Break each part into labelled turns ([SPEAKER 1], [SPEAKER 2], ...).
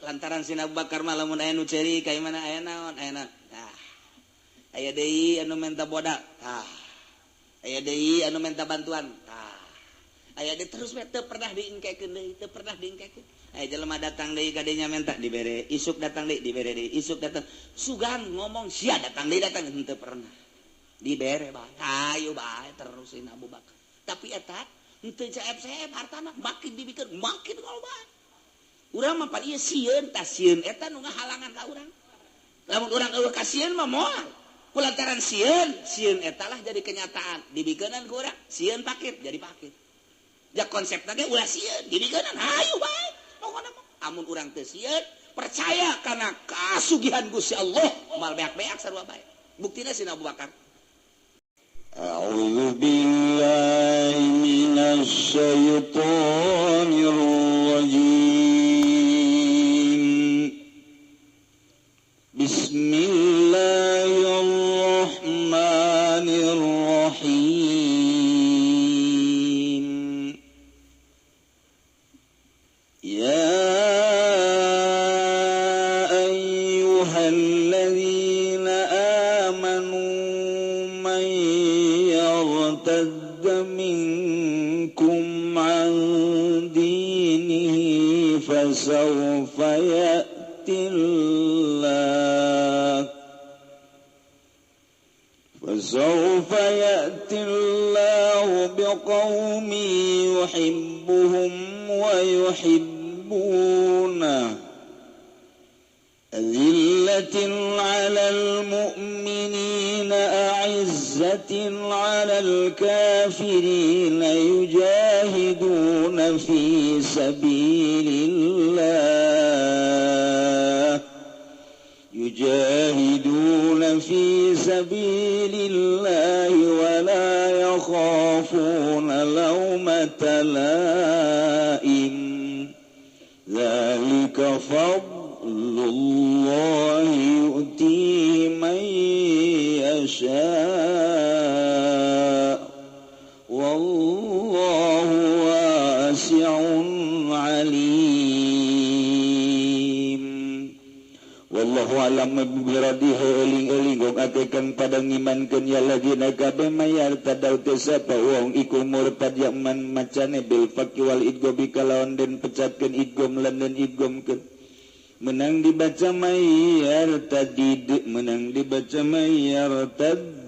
[SPEAKER 1] Lantaran si Abu Bakar mah lamun aya nu ceri ka mana aya naon aya naon. Tah. Aya deui anu menta bodak. Tah. Aya deui anu menta bantuan. Tah. Aya deui terus we teu pernah diengkekeun deui, teu pernah diengkekeun. Aya jelema datang deui ka dinya menta dibere, isuk datang deui dibere deui, isuk datang. Sugan ngomong sia datang deui datang henteu pernah. Dibere bae. Hayu bae terusin Abu Bakar. Tapi eta henteu CF-CF hartana makin dibikeun makin loba. Urang mah ieu sieun tah sieun eta nu ngahalangan ka urang. Lamun urang eueuh kasieun mah moal. Kulantaran sieun, sieun eta lah jadi kenyataan. Dibikeunan ku urang, sieun pakir jadi pakir. Ja konsepna ge ulah sieun, dibikeunan hayu bae. Pokona mah amun urang teu sieun, percaya kana kasugihan Gusti Allah, moal beak-beak sarua bae. Buktina si Abu Bakar.
[SPEAKER 2] A'udzu billahi minasy syaithanir rajim. Bismillahirrahmanirrahim. Ya ayyuhalladzina amanu man yartadda minkum an dinihi fasawfa ya'ti Allah فسوف يأتي الله بقوم يحبهم ويحبونه أذلة على المؤمنين أعزة على الكافرين يجاهدون في سبيل الله يجاهدون في سبيل الله ولا يخافون لومة لائم ذلك فضل الله يؤتيه من يشاء والله واسع عليم. Wallahu alam biradihi eling-eling gong akekan pada ngimankeun ya ladina kabeh mayar tadau teu sapa wong iku murtad yaman macane bil faqi wal idgobi kalawan den pecatkeun idgom lan den idgomkeun menang dibaca mayar tadid menang dibaca mayar tad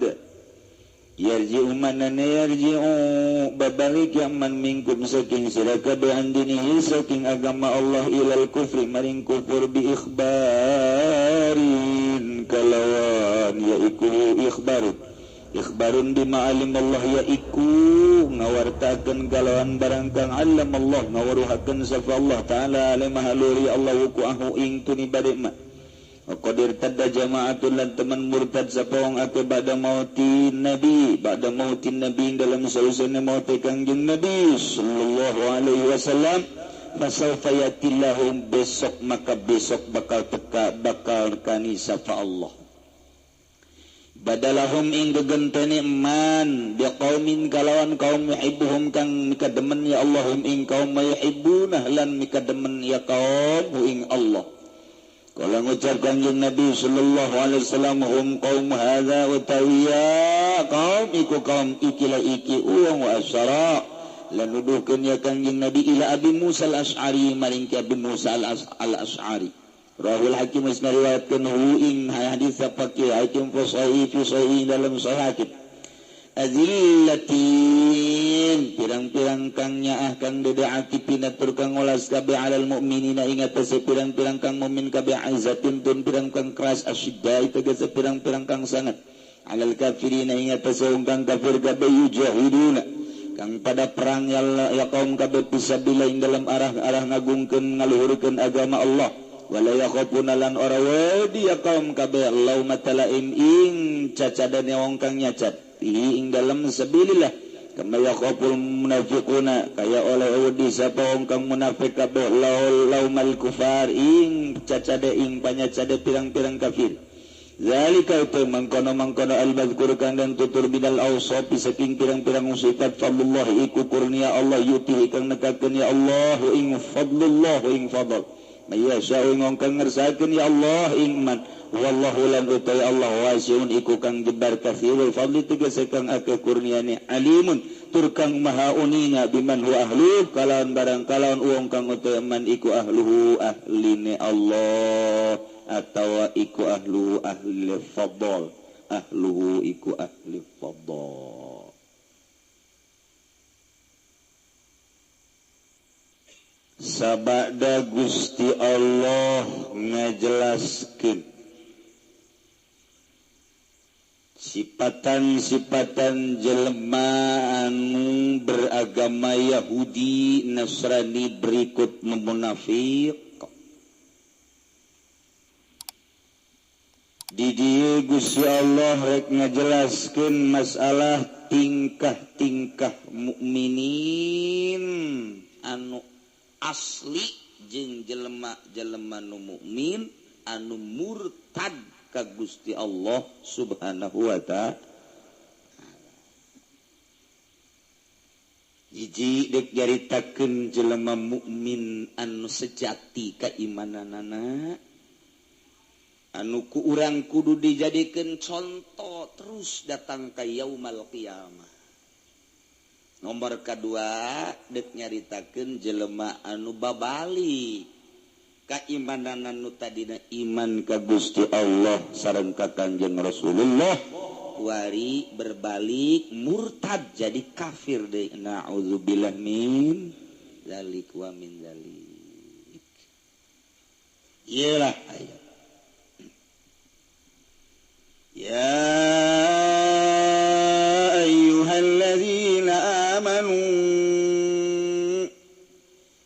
[SPEAKER 2] yarji'u manana yarji'u babalik yaman minkum saking sira kabeh andinihi saking agama Allah ilal kufri maring kufur bi ikhbarin kalawan yaiku ikhbarun ikhbarun bima alim Allah yaiku ngawartakeun kalawan barang kang alam Allah ngawaruhakeun sapa Allah taala alimah haluri Allah wukuahu ing tuni bade ma Qadir tadda jama'atun lan teman murtad sapa wong akeh ba'da mautin nabi dalam sausana maut Kangjeng Nabi sallallahu alaihi wasallam fasawfa yatilahum besok maka besok bakal teka bakal kani sapa Allah badalahum ing gegentene man biqaumin kalawan kaum yuhibbuhum kang mikademen ya Allahum ing kaum yuhibbuna lan mikademen ya kaum ing Allah. Kala ngucap Kangjeng Nabi sallallahu alaihi wasallam hum qaum hadza utawiya kaum iku kaum ikilah iki uang wa asyara lan nuduhkeun ya Kangjeng Nabi ila Abi Musa al-Asy'ari maring ka Abi Musa al-Asy'ari Rahul Hakim wis ngariwayatkeun hu ing hadis faqih Hakim fi sahih fi sahih dalam sahih Hakim azillatin pirang-pirang kang nyaah kang dedeati pinatur kang ngolas kabeh alal mukminina ing atase pirang-pirang kang mukmin kabeh azzatin tun pirang kang keras asyidda tegese pirang-pirang kang sangat alal kafirina ing atase wong kang kafir kabeh yujahiduna kang pada perang ya kaum kabeh fisabilillah ing dalam arah-arah ngagungkeun ngaluhurkeun agama Allah wala yakhafuna lan ora wedi ya kaum kabeh laumata laim ing cacadane wong kang nyacat ing dalam sabilillah kama yaqul munafiquna kaya oleh wedi sapa wong kang munafik kabeh laumal kufar ing cacade ing panyacade pirang-pirang kafir zalika itu mangkono-mangkono al-mazkur kang dan tutur bidal awsaf saking pirang-pirang sifat fadlullah iku kurnia Allah yutihi kang nekakeun ya Allah ing fadlullah ing fadl Mayasya ngongkang ngersakeun ya Allah ing man wallahu lan utai Allah wasiun iku kang jebar katsirul fadli tegese kang akeh kurniane alimun tur kang maha uninga biman huwa ahluh kalawan barang kalawan uang kang utai man iku ahluhu ahline Allah atawa iku ahluhu ahli fadl ahluhu iku ahli fadl. Sabada Gusti Allah ngajelaskeun sipatan-sipatan jelema anu beragama Yahudi Nasrani berikut munafik. Di dieu Gusti Allah rek ngajelaskeun masalah tingkah-tingkah mukminin anu asli jeung jelema-jelema nu mukmin anu murtad ka Gusti Allah Subhanahu wa ta'ala. Hiji dek nyaritakeun jelema mukmin anu sejati kaimananana anu ku urang kudu dijadikeun contoh terus datang ka yaumal qiyamah. Nomor kedua dek nyaritakeun jelema anu babali kaimanan nu tadina iman ka Gusti Allah sareng ka Kangjeng Rasulullah wari berbalik murtad jadi kafir deui. Na'udzubillah min dzalik wa min dzalik. Iyalah ayat ya ayyuhalladzina amanu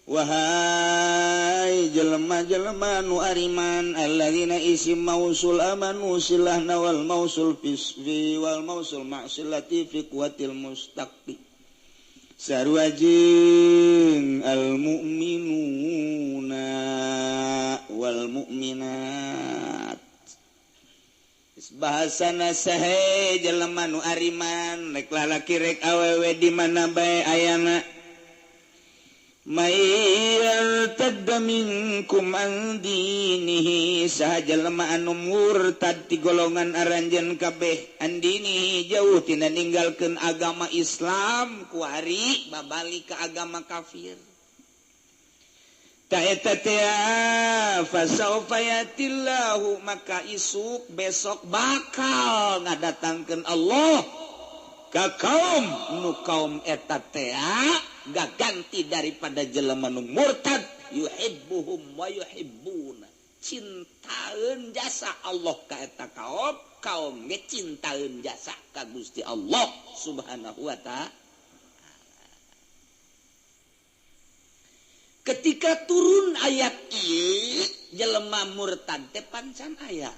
[SPEAKER 2] wahai jelema-jelema nu ariman alladzina isim mausul amanu silahna wal mausul fisfi wal mausul ma'silati fi quwwatil mustaqi sarua jeung al mu'minuna wal mu'minat. Bahasana sahe jelema nu ariman rek lalaki rek awewe di mana bae ayana may yartadda minkum an dinihi saha jelema anu murtad ti golongan aranjeun kabeh an dinihi jauh tina ninggalkeun agama Islam kuari babalik ka agama kafir. Ta'eta fasaufa yatillahu maka isuk besok bakal ngadatangkeun Allah ka kaum nu kaum eta teh gak ganti daripada jelema nu murtad yuhibbuhum wa yuhibbuna cintaeun jasa Allah ka eta kaum kaum ge cintaeun jasa ka Gusti Allah Subhanahu wa ta'ala. Ketika turun ayat ieu jelema murtad teh pancan aya.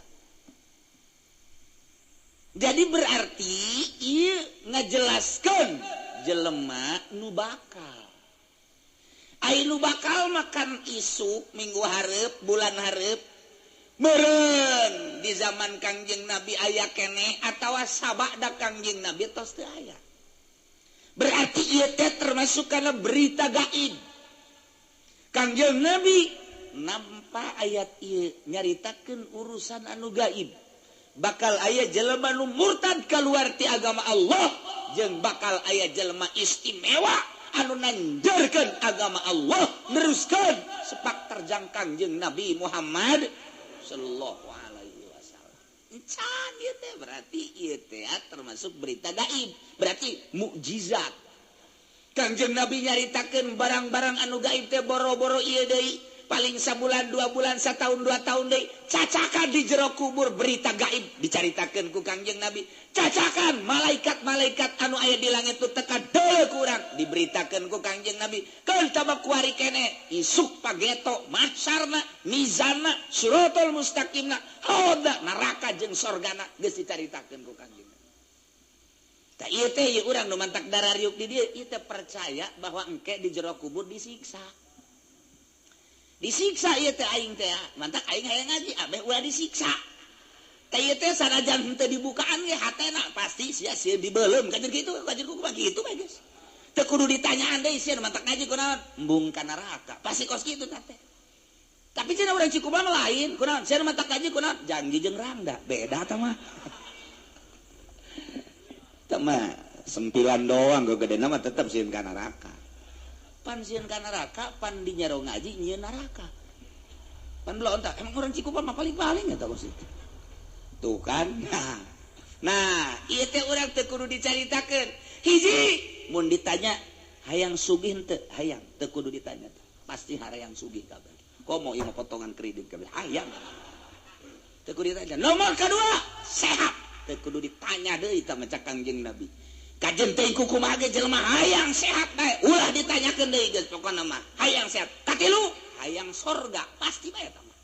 [SPEAKER 2] Jadi berarti ieu ngajelaskeun jelema nu bakal. Ai nu bakal makan isuk minggu hareup bulan hareup meureun di zaman Kangjeng Nabi aya keneh atawa sabada Kangjeng Nabi tos teu aya. Berarti ieu teh termasuk kana berita gaib. Kangjeng Nabi nampa ayat ieu nyaritakeun urusan anu gaib. Bakal aya jelema nu murtad keluar ti agama Allah jeung bakal aya jelema istimewa anu nanjeurkeun agama Allah neruskeun sepak terjang Kangjeng Nabi Muhammad sallallahu alaihi wasallam. Encan ieu teh berarti ieu teh termasuk berita gaib, berarti mukjizat. Kangjeng Nabi nyaritakeun barang-barang anu gaib teh boro-boro ieu deui paling sabulan 2 bulan satahun 2 tahun deui cacakan di jero kubur berita gaib dicaritakeun ku Kangjeng Nabi. Cacakan malaikat-malaikat anu aya di langit tu teka deuleu ku urang diberitakeun ku Kangjeng Nabi. Keun tama kuari kene isuk pageto mahsyarna mizanna siratal mustaqimna haudna neraka jeung sorgana geus dicaritakeun ku Kangjeng. Tak ieu teh ieu urang nu mantak darariuk di dieu ieu teh percaya bahwa engke di jero kubur disiksa. Disiksa ieu teh aing teh mantak aing hayang ngaji abeh ulah disiksa. Tah ieu teh sanajan henteu dibukaan ge hatena pasti sia sieun dibeuleum kajeun kitu kajeun kumaha kitu bae geus. Teu kudu ditanyaan deui sieun mantak ngaji kunaon embung ka neraka pasti kos kitu tah teh.
[SPEAKER 1] Tapi cenah urang Cikupa mah lain, kunaon? Cenah mata kaji kunaon? Janji jeung rangda, beda tah mah.
[SPEAKER 2] Tah mah sempilan doang gegedena mah tetep sieun ka neraka.
[SPEAKER 1] Pan sieun ka neraka, pan di nyero ngaji nyieun neraka. Pan belon tah, emang urang Cikupa mah paling-paling eta bos itu.
[SPEAKER 2] Tuh kan.
[SPEAKER 1] Nah, ieu teh urang teu kudu dicaritakeun. Hiji, mun ditanya hayang sugih henteu, hayang teu kudu ditanya. Pasti hayang sugih kabeh. Komo ieu mah potongan kredit kabeh hayang. Teu kudu ditanya. Nomor kedua, sehat. Teu kudu ditanya deui tah mah cak Kangjeng Nabi. Kajen teh kumaha ge jelema hayang sehat bae, ulah ditanyakeun deui geus pokona mah. Hayang sehat. Katilu, hayang sorga, pasti bae eta mah.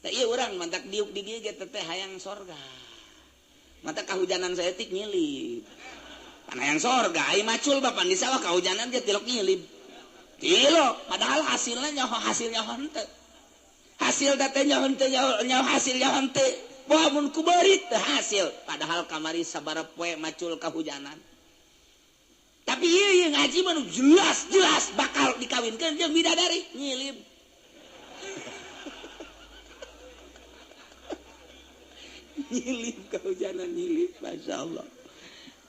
[SPEAKER 1] Tah ieu urang mantak diuk di dieu ge teh hayang sorga. Mata kahujanan saeutik nyilib. Pan hayang sorga, ai macul bapan di sawah kahujanan ge tilok nyilib. Tilok, padahal hasilnya nyaho hasilnya henteu. Hasil teh nyaho henteu nyaho hasilnya henteu. Wah mun ku beurit teu hasil, padahal kamari sabaraha poe macul kahujanan. Tapi ieu ngaji mah nu jelas-jelas bakal dikawinkeun jeung bidadari nyilib. Nyilip kehujanan nyilip, Masya Allah.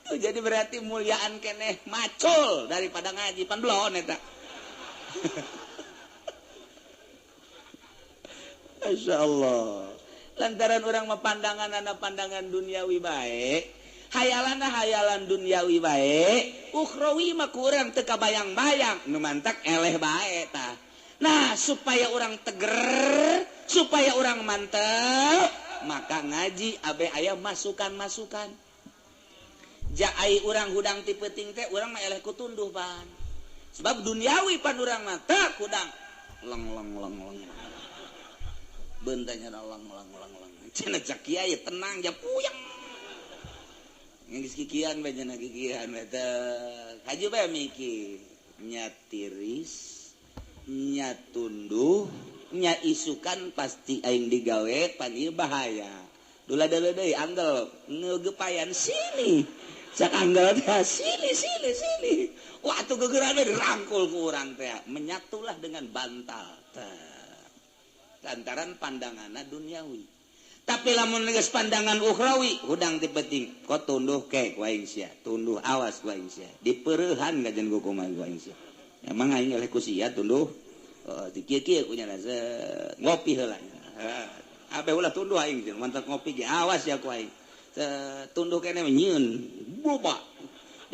[SPEAKER 1] Tuh jadi berarti muliaan keneh macul daripada ngaji pan belon eta.
[SPEAKER 2] Masya Allah.
[SPEAKER 1] Lantaran orang mah pandangan anak pandangan duniawi bae, hayalanna hayalan duniawi bae, ukhrawi mah kurang teu kabayang-bayang, nu mantak eleh bae tah. Nah, supaya orang teger, supaya orang mantep, maka ngaji abe aya masukan-masukan. Jaai urang hudang ti peuting teh urang mah eleh ku tunduh pan. Sebab duniawi pan urang mah teu hudang. Leng leng leng leng. Bentanya leng leng leng leng. Cenah cak kiai tenang ja puyeng. Geus kikian bae cenah kikian bae teh. Haju bae mikir, nya tiris, nya tunduh, nya isukan pasti aing digawe pan ieu bahaya. Dula deuleu deui anggel ngeugepayan sini. Cak anggel teh sini sini sini. Wah atuh gegeran we dirangkul ku urang teh. Menyatulah dengan bantal teh. Lantaran pandanganna duniawi. Tapi lamun geus pandangan ukhrawi hudang ti penting. Ko tunduh ke ku aing sia, tunduh awas ku aing sia. Dipeureuhan kajen ku kumaha ku aing sia. Emang aing eleh ku sia tunduh. Di kieu-kieu ku nya ngopi heula. Abe ulah tunduh aing jeung mantap ngopi ge awas ya ku aing. Tunduh kene nyieun boba.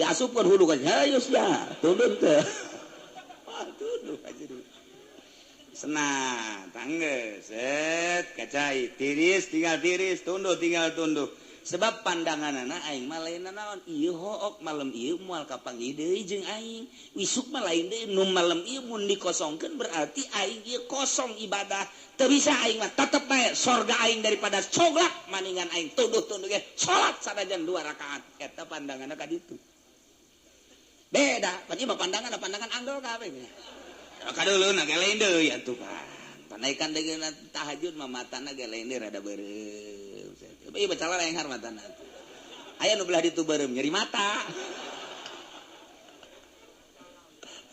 [SPEAKER 1] Diasupkeun hulu ka hayu sia, tunduh teh. Wah, tunduh aja dulu.
[SPEAKER 2] Senang, tanggeus, set kacai, tiris tinggal tiris, tunduh tinggal tunduh.
[SPEAKER 1] Sebab pandanganana aing mah lain naon, ieu hook malam ieu moal kapanggih deui jeung aing. Isuk mah lain deui nu malam ieu mun dikosongkeun berarti aing ieu kosong ibadah. Teu bisa aing mah tetep bae sorga aing daripada coglak maningan aing tunduh-tunduh ge salat sanajan 2 rakaat. Eta pandanganna ka ditu. Beda, pan ieu mah pandangan pandangan anggel kabeh.
[SPEAKER 2] Kadeuleu ge lain deui atuh pan.
[SPEAKER 1] Panaikan deui tahajud mah matana ge lain deui rada beureum. Ieu baca lenghar matana. Aya nu belah ditu beureum nyeri mata.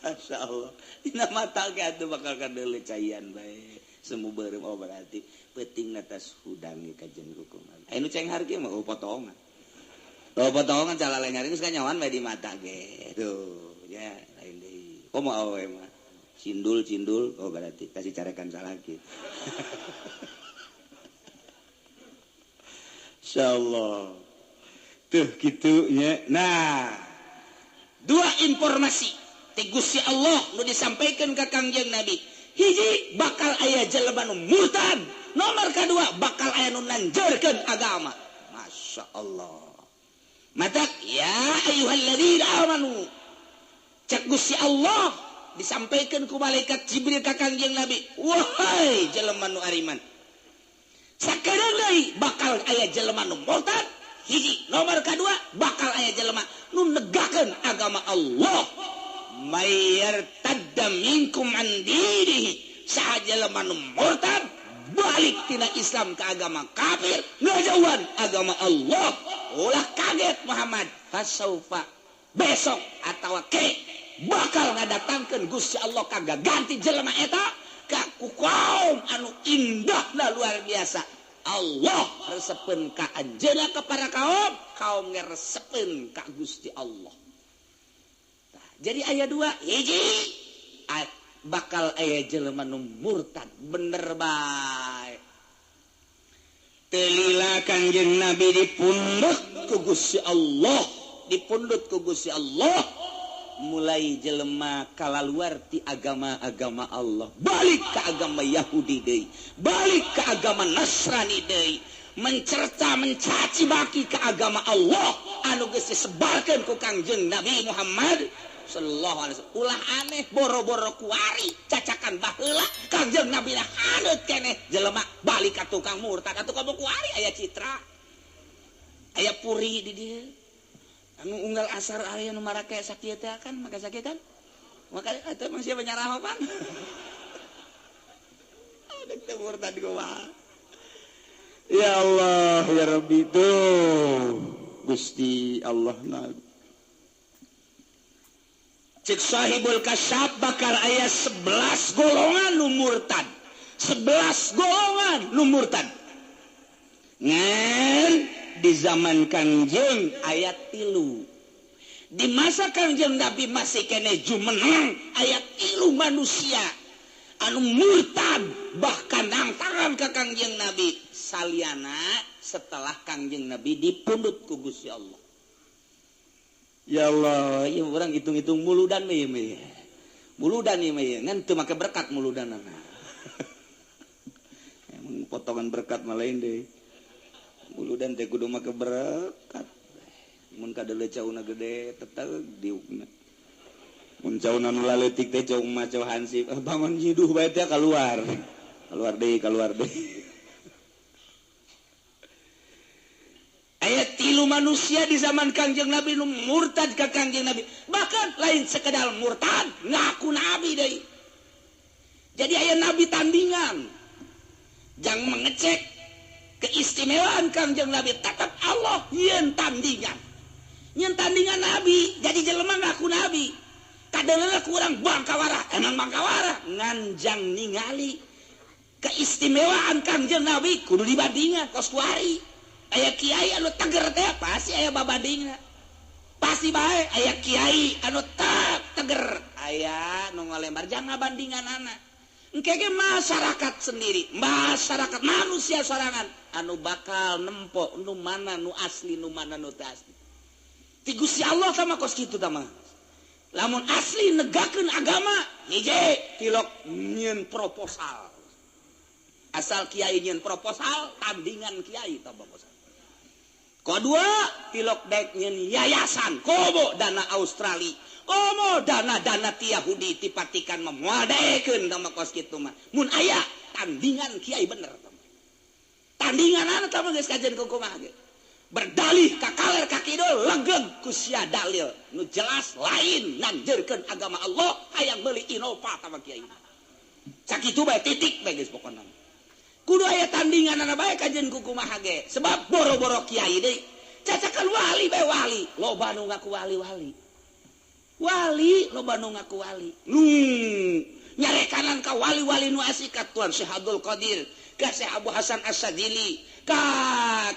[SPEAKER 2] Masya Allah. Dina mata ge atuh bakal kadeuleu caian bae. Semu beureum oh berarti peutingna tas hudang kajen hukuman. Aya nu cenghar ge mah oh potongan.
[SPEAKER 1] Oh potongan cala lenghar geus kanyawan bae di mata ge. Tuh ya lain deui. Komo awewe mah.
[SPEAKER 2] Cindul cindul oh berarti kasih carekan salaki. Insyaallah. Tuh gitu nya.
[SPEAKER 1] Nah, dua informasi ti Gusti Allah nu disampaikan ka Kangjeng Nabi. Hiji bakal aya jelema nu murtad, nomor kadua bakal aya nu nanjeurkeun agama. Masya Allah. Matak ya ayyuhalladzina amanu. Cak Gusti Allah disampaikan ku malaikat Jibril ka Kangjeng Nabi, wahai jelema nu ariman, sakedeung deui bakal aya jelema nu murtad, hiji, nomor kadua bakal aya jelema nu negakeun agama Allah. May yartadda minkum an dinihi, saha jelema nu murtad balik tina Islam ke agama kafir, ngajauhan agama Allah. Ulah kaget Muhammad, fasaufa besok atawa ke bakal ngadatangkeun Gusti Allah kagak ganti jelema eta ka ku kaum anu indahna luar biasa. Allah resepeun ka anjeunna ka para kaum, kaum ge resepeun ka Gusti Allah. Tah, jadi aya dua, hiji bakal aya jelema nu murtad bener bae. Teu lila Kangjeng Nabi dipundhut ku Gusti Allah, dipundhut ku Gusti Allah, mulai jelema kalaluar ti agama-agama Allah, balik ke agama Yahudi deui, balik ke agama Nasrani deui, mencerca mencaci maki ke agama Allah anu geus disebarkeun ku Kangjeng Nabi Muhammad sallallahu alaihi wasallam. Ulah aneh boro-boro kuari cacakan baheula Kangjeng Nabi lah haneut keneh jelema balik ka tukang murtad atuh kamu kuari aya citra aya puri di dieu anu unggal asar aya nu marake sakieu teh kan make sakieu kan maka atuh mah sia nyarah pan aduh teh murtad kumaha.
[SPEAKER 2] Ya Allah ya Rabbi tuh Gusti Allah na
[SPEAKER 1] cek Sahibul Kasyaf bakal aya 11 golongan nu murtad, 11 golongan nu murtad ngan di zaman Kangjeng ayat 3, di masa Kangjeng Nabi masih kene jumeneng ayat 3 manusia anu murtad bahkan nangtangan ka Kangjeng Nabi saliana setelah Kangjeng Nabi dipundhut ku Gusti Allah. Ya Allah, ieu urang hitung-hitung muludan ieu mah. Muludan ieu mah ngan teu make berkat muludanana. Emang potongan berkat mah lain deui. Muludan teh kudu make berkat. Mun kadele cauna gede teteg diukna. Mun cauna nu laleutik teh cau mah cau hansip, bangun nyiduh bae teh kaluar. Kaluar deui, kaluar deui. Ayat 3 manusia di zaman Kangjeng Nabi nu murtad ka Kangjeng Nabi, bahkan lain sekedar murtad ngaku nabi deui. Jadi aya nabi tandingan. Jangan mengecek keistimewaan Kangjeng Nabi, tetap Allah nyeun tandingan. Nyeun tandingan nabi, jadi jelema ngaku nabi. Kadeuleuh kurang bangkawara, emang bangkawara nganjang ningali keistimewaan Kangjeng Nabi kudu dibandingan kos kuari. Aya kiai anu teger teh pasti aya babandingna. Pasti bae aya kiai anu teger, aya nu ngalembar jangan bandinganana. Engke ge masyarakat sendiri, masyarakat manusia sorangan anu bakal nempo nu mana nu asli nu mana nu teu asli. Ti Gusti Allah sama kos kitu tah mah. Lamun asli negakeun agama, hiji tilok nyieun proposal. Asal kiai nyieun proposal, tandingan kiai tah proposal. Kedua, tilok dek nyeun yayasan, komo dana Australia, komo dana-dana ti Yahudi ti Vatikan mah moal daekeun tah mah kos kitu mah. Mun aya tandingan kiai bener tah mah. Tandinganana tah mah geus kajen kumaha ge. Berdalih ka kaler ka kidul legeg ku sia dalil nu jelas lain nanjeurkeun agama Allah hayang meuli Innova tah mah kiai. Sakitu bae titik bae geus pokona. Kudu aya tandinganana bae kajen ku kumaha ge, sebab boro-boro kiai deui cacakan wali bae wali, loba nu ngaku wali-wali. Wali loba nu ngaku wali. Nu nyarekanan ka wali-wali nu asli ka Tuan Syekh Abdul Qadir, ka Syekh Abu Hasan Asy-Syadzili, ka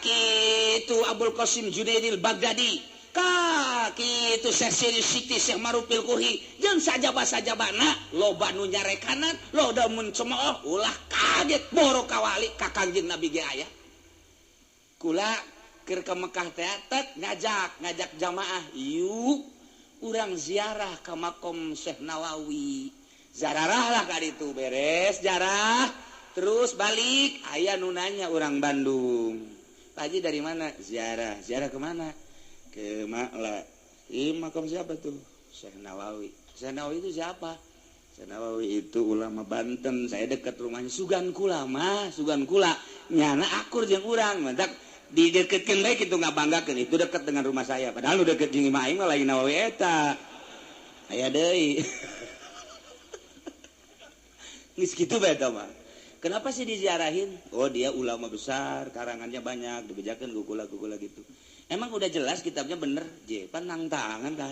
[SPEAKER 1] kitu Abul Qasim Junaidil Baghdadi, ka kitu Syekh Siri Siti Syekh Marufil Kuhi, jeung sajaba-sajabana loba nu nyarekanan, loba mun cemooh ulah kaget boro ka wali ka Kangjeng Nabi ge aya. Kula keur ka Mekah teh tet ngajak jamaah, yuk urang ziarah ka makom Syekh Nawawi. Zararah lah ka ditu beres jarah terus balik aya nu nanya urang Bandung. Pak Haji dari mana? Ziarah. Ziarah kemana? Ke Makla. Ih, makom siapa tuh? Syekh Nawawi. Syekh Nawawi itu siapa? Syekh Nawawi itu ulama Banten. Saya dekat rumahnya. Sugan kula mah, sugan kula. Nyana akur jeung urang. Mantak dideketkeun bae kitu ngabanggakeun. Itu dekat dengan rumah saya. Padahal nu deket jeung imah aing mah lain Nawawi eta. Aya deui. Geus kitu bae eta mah. Kenapa sih diziarahin? Oh, dia ulama besar, karangannya banyak, dibejakeun ku kula-kula gitu. Emang udah jelas kitabnya bener, je, pan nang tangan tah.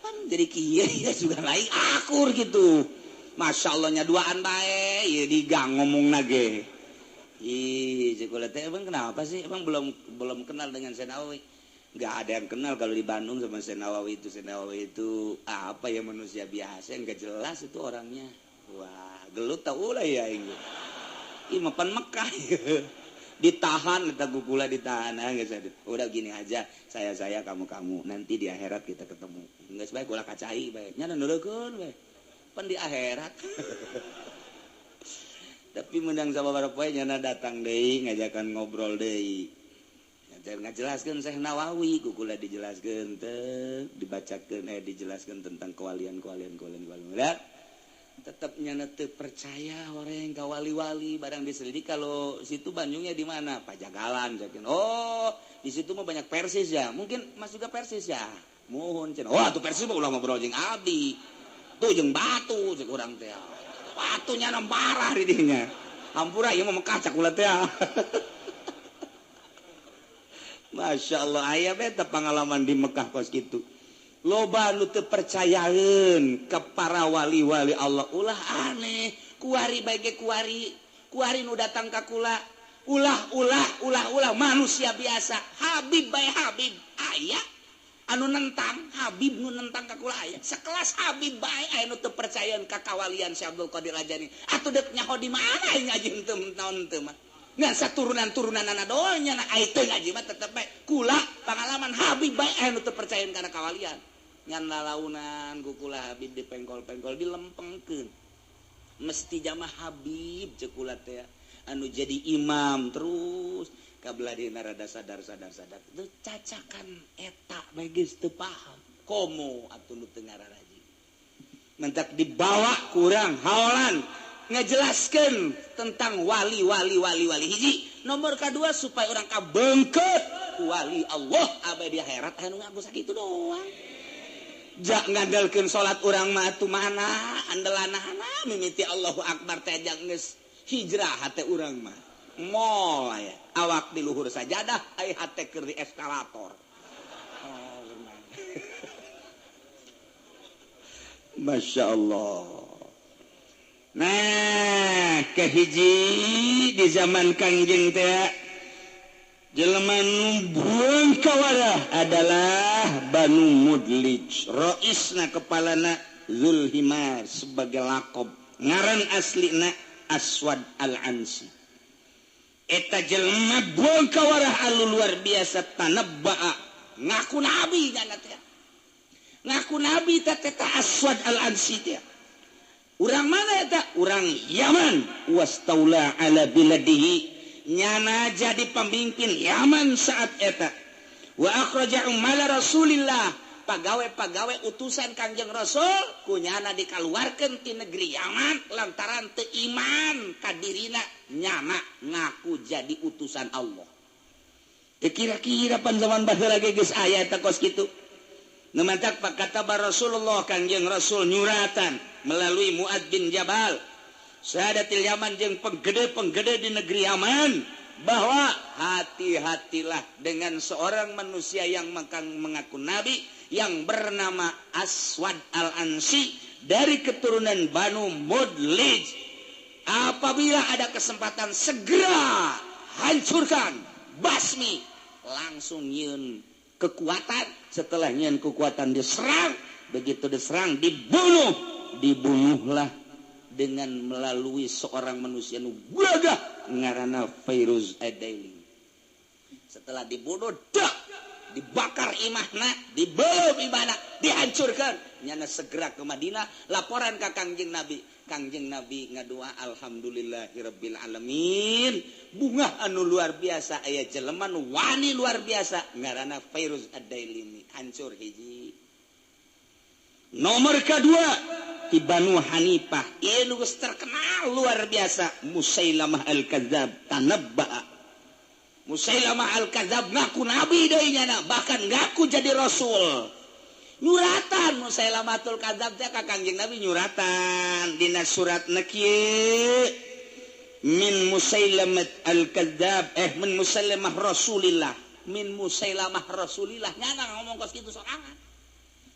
[SPEAKER 1] Pan jadi kiai ya juga lain akur gitu. Masya Allahnya duaan bae ieu di gang ngomong nage. Ih, cek kula teh emang kenapa sih? Emang belum kenal dengan Syekh Nawawi? Nggak ada yang kenal kalau di Bandung sama Syekh Nawawi itu. Syekh Nawawi itu apa ya, manusia biasa yang nggak jelas itu orangnya. Wah, gelut tau lah ya ini. Ih, mapan Mekah. Ditahan eta kukula ditahan ah, geus udah gini aja, saya kamu nanti di akhirat kita ketemu. Geus bae kula kacai bae. Nya nuleukeun bae. Pan di akhirat. Tapi menang sama para poe nyana datang deui ngajakan ngobrol deui. Ngajelaskeun Syekh Nawawi kukula dijelaskeun teh dibacakeun dijelaskeun tentang kewalian-kewalian kewalian. Tetap nyana teu percaya orang ka wali-wali barang diselidik kalau situ Bandungnya di mana? Pajagalan cekin. Oh, di situ mah banyak Persis ya. Mungkin Mas juga Persis ya. Mohon cenah. Wah, tuh Persis mah ulah ngobrol jeung abdi. Tuh jeung batu cek urang teh. Batunya marah di dinya. Hampura ieu mah Mekah cak kula teh. Masya Allah aya beta pengalaman di Mekah kos kitu. Loba nu teu percayaeun ka para wali-wali Allah. Ulah aneh, kuari bae ge kuari. Kuari nu datang ka kula. Ulah ulah ulah ulah manusia biasa. Habib bae Habib aya anu nentang, Habib nu nentang ka kula aya. Sekelas Habib bae aya nu teu percayaeun ka kawalian Syekh Abdul Qadir Jailani. Atuh deuk nyaho di mana aing ngaji henteu naon henteu mah. Ngan saturunan-turunan anak doang nya ai teu ngaji mah tetep bae kula pengalaman Habib bae aya nu teu percayaeun kana kawalian. Ngan lalaunan ku kula Habib dipengkol-pengkol dilempengkeun. Mesti jamaah Habib ceuk kula teh anu jadi imam terus kabelah dina rada sadar-sadar sadar. Teu cacakan eta bae geus teu paham. Komo atuh nu teu ngararaji. Mentak dibawa kurang haolan ngejelaskan tentang wali wali wali wali hiji nomor kedua supaya orang kabengket wali Allah abai di akhirat anu ngaku sakitu doang. Jak ngandalkeun salat urang mah atuh mana andelanana mimiti Allahu Akbar teh geus hijrah hate urang mah moal aya awak di luhur sajadah ai hate keur di eskalator. Oh, Masya Allah. Nah, kehiji di zaman Kangjeng teh jelema nu buang kawarah adalah Banu Mudlij. Roisna kepalana Zulhimar sebagai lakob. Ngaran aslina Aswad Al-Ansi. Eta jelema buang kawarah anu luar biasa tanabbaa ngaku nabi nyana teh. Ngaku nabi teh eta Aswad Al-Ansi teh. Urang mana eta? Urang Yaman. Wastaula ala biladihi. Nyana jadi pemimpin Yaman saat eta. Wa akhraja umala Rasulillah. Pagawe-pagawe utusan Kangjeng Rasul kunyana dikaluarkeun ti negeri Yaman lantaran teu iman ka dirina nyana ngaku jadi utusan Allah. Teu kira-kira pan zaman baheula ge geus aya eta kos kitu. Nu mantak pakata Rasulullah Kangjeng Rasul nyuratan melalui Muad bin Jabal Sadatil Yaman jeung penggede-penggede di negeri Yaman bahwa hati-hatilah dengan seorang manusia yang mengaku nabi yang bernama Aswad Al-Ansi dari keturunan Banu Mudlij. Apabila ada kesempatan segera hancurkan, basmi, langsung nyeun kekuatan. Setelah nyeun kekuatan diserang, begitu diserang dibunuh, dibunuhlah dengan melalui seorang manusia nu gagah ngaranna Fairuz Ad-Daili. Setelah dibunuh, dak, dibakar imahna, dibelum imahna, dihancurkan. Nyana segera ke Madinah, laporan ke Kangjeng Nabi. Kangjeng Nabi ngadua alhamdulillahirabbil alamin. Bunga anu luar biasa aya jelema nu wani luar biasa ngaranna Fairuz Ad-Daili. Hancur hiji. Nomor kedua di Banu Hanifah, ieu nu geus terkenal luar biasa Musailamah Al-Kadzab tanabba'a. Musailamah Al-Kadzab ngaku nabi deui nyana, bahkan ngaku jadi rasul. Nyuratan Musailamatul Kadzab teh ka Kangjeng Nabi nyuratan dina suratna kieu min Musailamah Al-Kadzab min Musailamah Rasulillah, min Musailamah Rasulillah nyana ngomong kos kitu sorangan.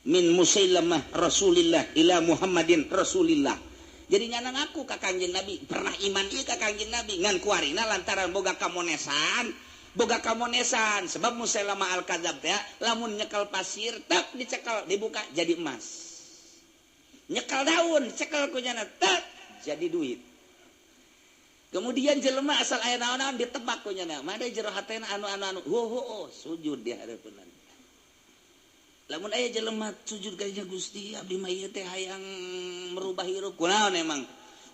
[SPEAKER 1] Min Musailamah Rasulillah ila Muhammadin Rasulillah. Jadi nyana ngaku ka Kangjeng Nabi, pernah iman ieu ka Kangjeng Nabi ngan kuarina lantaran boga kamonesan, boga kamonesan sebab Musailamah al-Kadzab teh lamun nyekel pasir tak dicekel dibuka jadi emas. Nyekel daun cekel ku nyana tak jadi duit. Kemudian jelema asal aya naon-naon ditebak ku nyana, mada jero hatena anu-anu anu ho ho oh, sujud di hareupeunna. Lamun aya jelema sujud ka Gusti abdi mah ieu teh hayang merubah hirup kunaon emang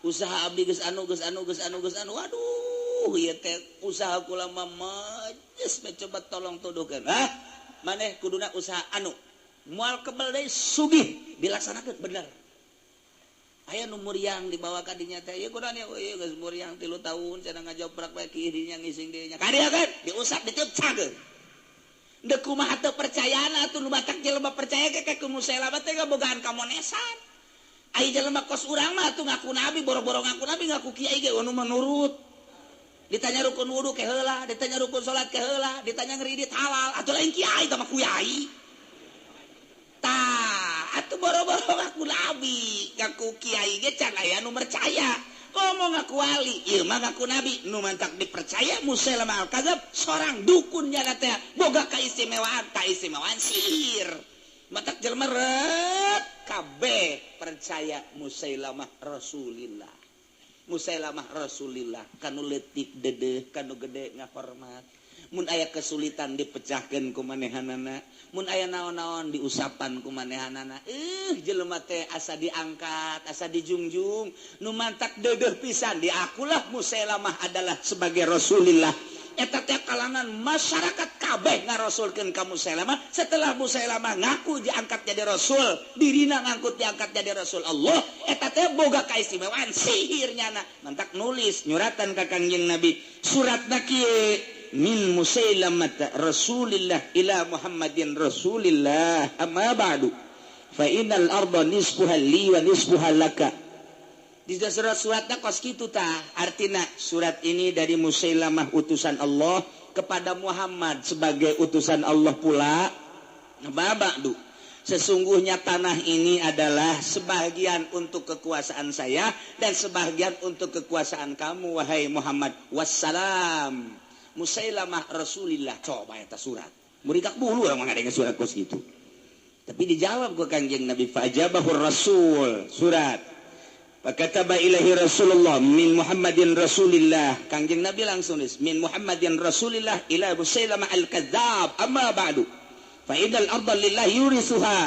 [SPEAKER 1] usaha abdi geus anu geus anu geus anu geus anu waduh ieu teh usaha kula mah geus coba tolong tuduhkeun hah maneh kuduna usaha anu moal kebel deui sugih dilaksanakeun bener aya nu muriang dibawa ka dinya teh ieu kunaon ieu ieu geus muriang 3 tahun cenah ngajoprak bae ki dinya ngising dinya ka dieu kan diusap ditiup cageun. Dek kumaha teu percayana atuh nu batak jelema percaya ke ka Musailamah teh ngabogaan kamonesan. Ai jelema kos urang mah atuh ngaku nabi boro-boro ngaku nabi ngaku kiai ge anu menurut. Ditanya rukun wudu ke heula, ditanya rukun salat ke heula, ditanya ngridit halal atuh lain kiai tah mah kuyai. Tah, atuh boro-boro ngaku nabi, ngaku kiai ge can aya nu percaya. Komo ngaku wali, ieu mah ngaku nabi, nu mantak dipercaya Musailamah al-Kadzab seorang dukun nyana teh boga kaistimewaan, kaistimewaan sihir. Matak jelema ret kabeh percaya Musailamah Rasulillah. Musailamah Rasulillah kanu leutik dedeh, kanu gede ngahormat. Mun aya kesulitan dipecahkeun ku manehanana, mun aya naon-naon diusapan ku manehanana. Jelema teh asa diangkat, asa dijungjung, nu mantak deudeuh pisan diakulah Musailamah adalah sebagai Rasulillah. Eta teh kalangan masyarakat kabeh ngarasulkeun ka Musailamah. Setelah Musailamah ngaku diangkat jadi rasul, dirina ngangkut diangkat jadi rasul Allah, eta teh boga kaistimewaan sihir nyana. Mantak nulis nyuratan ka Kangjeng Nabi, suratna kieu min Musailamah Rasulillah ila Muhammadin Rasulillah amma ba'du fa innal arda nisfuha li wa nisfuha laka. Di surat-suratna kos kitu tah artina surat ini dari Musailamah utusan Allah kepada Muhammad sebagai utusan Allah pula. Amma ba'du, sesungguhnya tanah ini adalah sebagian untuk kekuasaan saya dan sebagian untuk kekuasaan kamu wahai Muhammad. Wassalam Musailamah Rasulillah. Coba eta surat murikak bulu orang ngadenge surat kos gitu. Tapi dijawab ku Kangjeng Nabi, fajabahur Rasul surat. Fakataba ilahi Rasulullah min Muhammadin Rasulillah. Kangjeng Nabi langsung nulis min Muhammadin Rasulillah ila Musailamah al-Kadzab amma ba'du fa innal arda lillahi yurisuha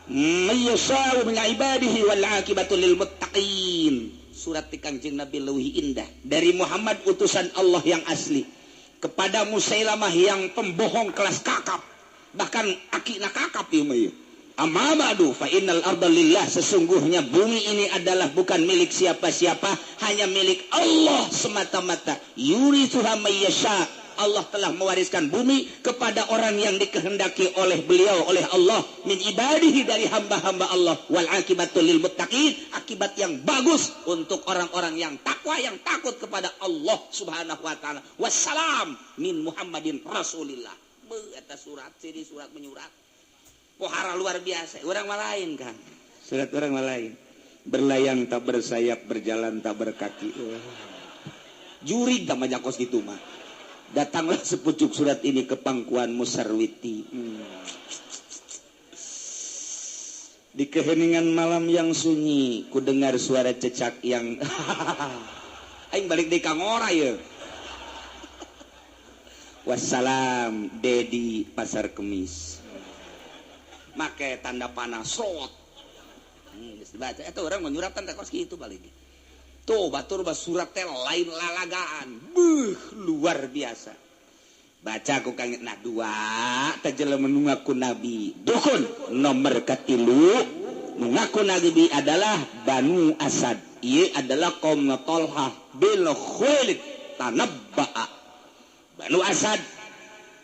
[SPEAKER 1] man yasha'u min ibadihi wal 'aqibatu lil muttaqin. Surat ti Kangjeng Nabi leuwih indah dari Muhammad utusan Allah yang asli kepada Musailamah yang pembohong kelas kakap, bahkan akina kakap ieu mah. Amma ba'du fa innal arda lillah, sesungguhnya bumi ini adalah bukan milik siapa-siapa, hanya milik Allah semata-mata. Yurithuha may yasha, Allah telah mewariskan bumi kepada orang yang dikehendaki oleh beliau, oleh Allah, min ibadihi, dari hamba-hamba Allah. Wal akibatu lil muttaqin, akibat yang bagus untuk orang-orang yang takwa, yang takut kepada Allah Subhanahu wa taala. Wassalam min Muhammadin Rasulillah. Beuh eta surat, ciri surat menyurat. Pohara luar biasa, orang mah lain kan.
[SPEAKER 2] Surat orang mah lain. Berlayang tak bersayap, berjalan tak berkaki.
[SPEAKER 1] Jurig tak majakos gitu mah. Datanglah sepucuk surat ini ke pangkuan Musarwiti.
[SPEAKER 2] Di keheningan malam yang sunyi, ku dengar suara cecak yang
[SPEAKER 1] aing balik di Kangora ya.
[SPEAKER 2] Wassalam Dedi Pasar Kemis.
[SPEAKER 1] Make tanda panah srot. Geus dibaca eta urang mah nyuratan teh kos kitu balik. Tuh batur bah surat teh lain lalagaan. Beuh luar biasa.
[SPEAKER 2] Baca ku kang nah dua teh jelema nu ngaku nabi. Dukun nomor katilu nu ngaku nabi adalah Banu Asad. Ieu adalah kaum Talhah bin Khuwailid tanabba'a. Banu Asad,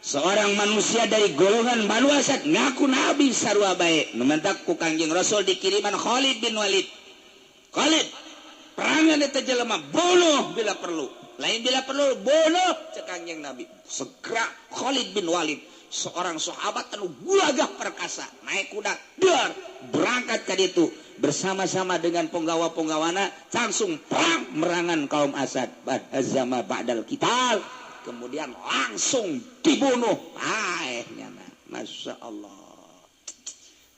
[SPEAKER 2] seorang manusia dari golongan Banu Asad ngaku nabi sarua bae. Nu mantak ku Kangjeng Rasul dikiriman Khalid bin Walid.
[SPEAKER 1] Khalid perangan eta jelema bunuh bila perlu. Lain bila perlu bunuh cek Kangjeng Nabi. Segera Khalid bin Walid, seorang sahabat anu gagah perkasa, naik kuda, dar berangkat ka ditu.
[SPEAKER 2] bersama-sama dengan penggawa-penggawana langsung perang merangan kaum Asad azama ba'dal qital, kemudian langsung dibunuh. Nyana Masya Allah.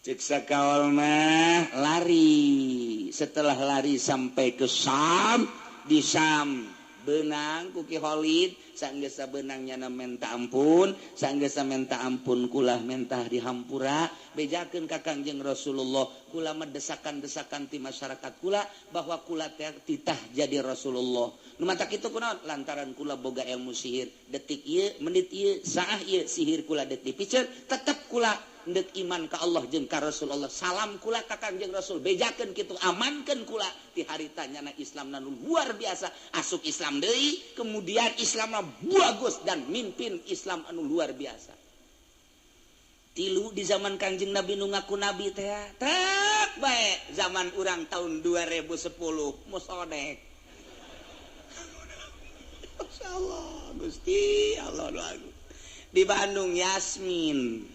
[SPEAKER 2] Cek sakaol mah lari, setelah lari sampai ke Syam, di Syam benang ku Ki Khalid, sanggeus benang nyana menta ampun, sanggeus menta ampun kula mentah dihampura, bejakeun ka Kangjeng Rasulullah, kula mendesakan-desakan ti masyarakat kula bahwa kula teh titah jadi Rasulullah. Nu matak kitu kunaon? Lantaran kula boga ilmu sihir, detik ieu, menit ieu, saah ieu sihir kula deuk dipiceun, tetep kula ndek iman ka Allah jeung ka Rasulullah. Salam kula ka Kangjeng Rasul, bejakeun kitu, amankeun kula ti harita nyana Islam nu luar biasa, asup Islam deui, kemudian Islamna bagus dan mimpin Islam anu luar biasa. Tilu di zaman Kangjeng Nabi nu ngaku nabi teh tek bae zaman urang tahun 2010 musodek. Masyaallah Gusti Allah doaku. Di Bandung Yasmin.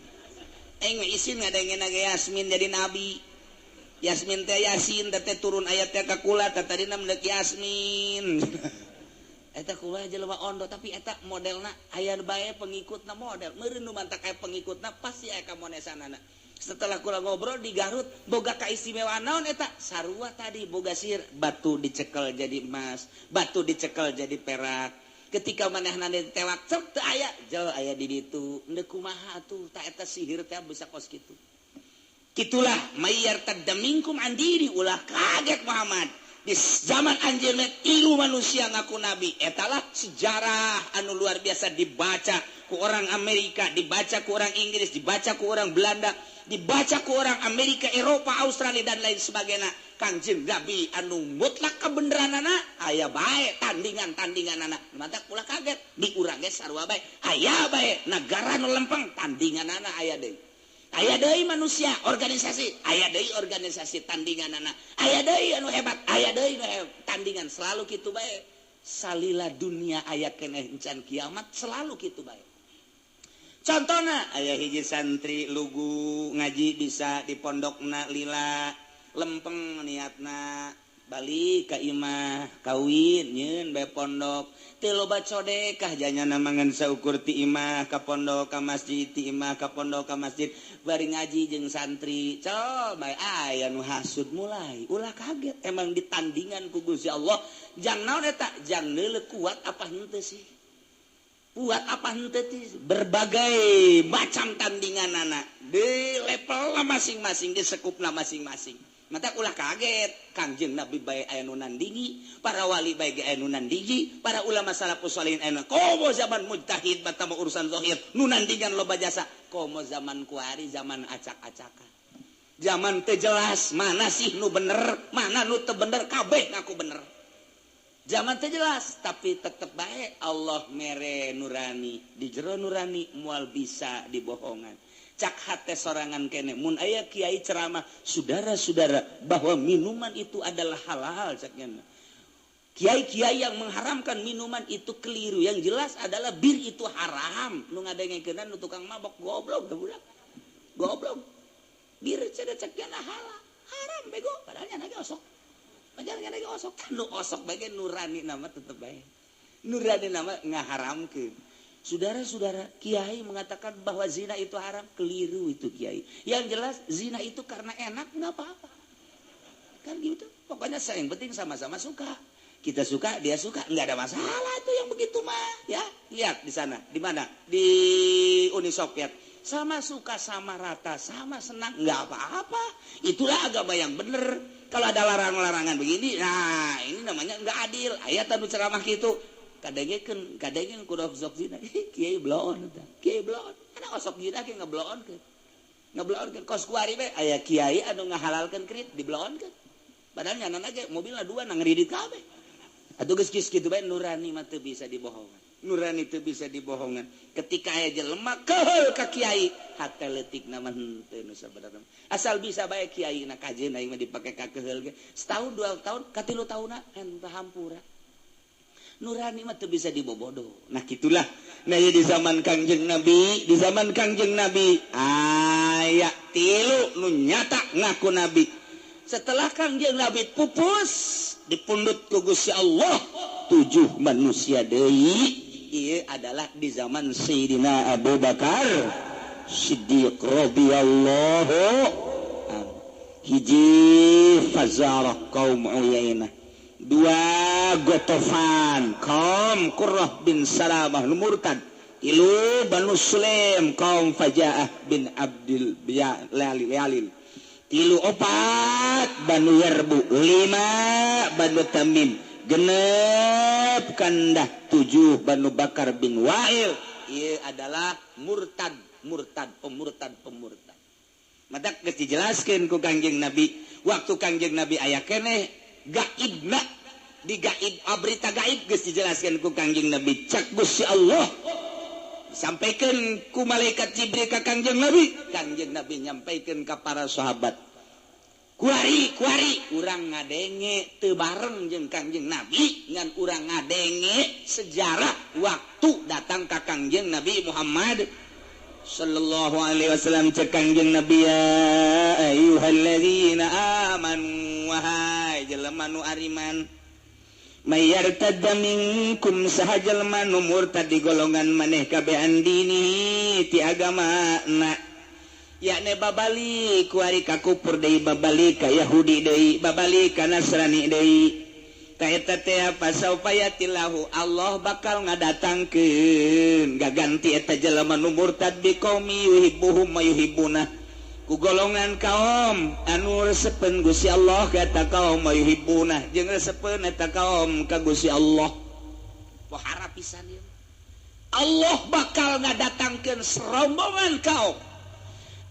[SPEAKER 2] Isin ngadengin lagi Yasmin jadi nabi. Yasmin teh Yasin teh turun ayat teh ka kula teh tadina mendek Yasmin. Eta kula jelema ondo tapi eta modelna aya bae pengikutna model. Meureun nu mantak aya pengikutna pasti aya kamonesanana. Setelah kula ngobrol di Garut boga kaistimewaan naon eta? Sarua tadi boga sihir, batu dicekel jadi emas, batu dicekel jadi perak. Ketika manehna ditewak cek teu aya, jel aya di ditu. Endeu kumaha atuh ta eta sihir teh bisa kos kitu. Kitulah mayyartadda minkum an dini, ulah kaget Muhammad. Di zaman anjeunna tilu manusia ngaku nabi. Etalah sejarah anu luar biasa dibaca ku orang Amerika, dibaca ku orang Inggris, dibaca ku orang Belanda, dibaca ku orang Amerika, Eropa, Australia dan lain sebagainya. Kangjeng Nabi anu mutlak kebenaranana aya bae tandingan-tandinganana. Mata ulah kaget di urang ge sarua bae. Aya bae nagara nu lempeng tandinganana aya deui. Aya deui manusia organisasi, aya deui organisasi tandinganana. Aya deui anu hebat, aya deui nu hebat. Tandingan selalu kitu bae. Salila dunia aya keneh encan kiamat selalu kitu bae. Contohna aya hiji santri lugu ngaji bisa di pondokna lila lempeng niatna balik ka imah kawin nyeun bae pondok teu loba codekah janyana mangan saukur ti imah ka pondok ka masjid ti imah ka pondok ka masjid bari ngaji jeung santri col bae aya nu hasud mulai ulah kaget emang ditandingan ku Gusti Allah jang naon eta jang neuleuh kuat apa henteu sih kuat apa henteu sih berbagai macam tandinganana di level masing-masing di sekupna masing-masing. Mata ulah kaget Kangjeng Nabi bae aya nu nandingi, para wali bae ge aya nu nandingi, para ulama salafus sholihin aya nu komo zaman mujtahid batama urusan zahir nu nandingan loba jasa, komo zaman kuari zaman acak-acakan. Zaman teu jelas mana sih nu bener, mana nu teu bener, kabeh ngaku bener. Zaman teu jelas tapi tetep bae Allah mere nurani, di jero nurani moal bisa dibohongan. Cak hate sorangan kene mun aya kiai ceramah saudara-saudara bahwa minuman itu adalah halal caknya. Kiai-kiai yang mengharamkan minuman itu keliru. Yang jelas adalah bir itu haram. Nu ngadengkeun nu tukang mabok goblok budak. Goblok. Bir cenah caknya halal. Haram bego padahal nya ge osok. Padahal nya ge osok. Nu osok bae nurani nama tetep bae. Nurani nama ngaharamkeun. Saudara-saudara, kiai mengatakan bahwa zina itu haram, keliru itu kiai. Yang jelas zina itu karena enak nggak apa-apa. Kan gitu. Pokoknya yang penting sama-sama suka. Kita suka, dia suka, nggak ada masalah itu yang begitu mah, ya. Lihat di sana, di mana? Di Uni Soviet. Sama suka, sama rata, sama senang, nggak apa-apa. Itulah agama yang benar. Kalau ada larang-larangan begini, nah ini namanya nggak adil. Ayat anu ceramah gitu. Kadengekeun kadengeun ku osok zina kiai bloon eta kiai bloon ana osok zina ge ngebloonkeun ngebloonkeun kos kuari we aya kiai anu ngahalalkeun krit dibloonkeun padahal nyanana ge mobilna dua na ngridit kabeh atuh geus kitu bae nurani mah teu bisa dibohongan nurani teu bisa dibohongan ketika aya jelema keheul ka kiai hate leutikna mah henteu nu sabenerna asal bisa bae kiai na kajeun aing mah dipake ka keheul ge setahun dua tahun katilu taunna henteu hampura nurani mah teu bisa dibobodo. Nah gitulah. Nah di zaman Kangjeng Nabi, di zaman Kangjeng Nabi aya tilu nu nyata ngaku nabi.
[SPEAKER 1] Setelah Kangjeng Nabi pupus dipundut ku Gusti Allah 7 manusia deui. Ieu adalah di zaman Sayyidina Abu Bakar Siddiq radhiyallahu anhu. Hiji Fazarah kaum Uyainah, 2 Gotofan kaum Qurrah bin Salamah nu murtad, 3 Banu Sulaim kaum Fajaah bin Abdil Lalil, 3 4 Banu Yarbu, 5 Banu Tamim, 6 kandah 7 Banu Bakar bin Wa'il. Ieu adalah murtad, murtad, pemurtad, pemurtad. Matak geus dijelaskeun ku Kangjeng Nabi, waktu Kangjeng Nabi aya keneh gaibna, di gaib berita gaib geus dijelaskeun ku Kangjeng Nabi, cak Gusti Allah sampaikan ku malaikat Jibril ka Kangjeng Nabi, Kangjeng Nabi nyampaikan ka para sahabat. Kuari kuari urang ngadenge teu bareng jeung Kangjeng Nabi, ngan urang ngadenge sejarah waktu datang ka Kangjeng Nabi Muhammad sallallahu alaihi wasallam. Cek Kangjeng Nabi, ya ayyuhalladzina amanu, wahai jelema nu ariman, mayartadda minkum, saha jelema nu murtad di golongan maneh kabeh andini ti agama na, yakni babali kuari ka kupur deui, babali ka Yahudi deui, babali ka Nasrani deui, ka eta teh pasaupayatillahu, Allah bakal ngadatangkeun gaganti eta jelema nu murtad bi qaumi yuhibbuhum wa yuhibbuna, ku golongan kaum anu resepeun Gusti Allah ka eta kaum, wa yuhibbuna jeung resepeun eta kaum ka Gusti Allah. Pohara pisan ieu, Allah bakal ngadatangkeun serombongan kaum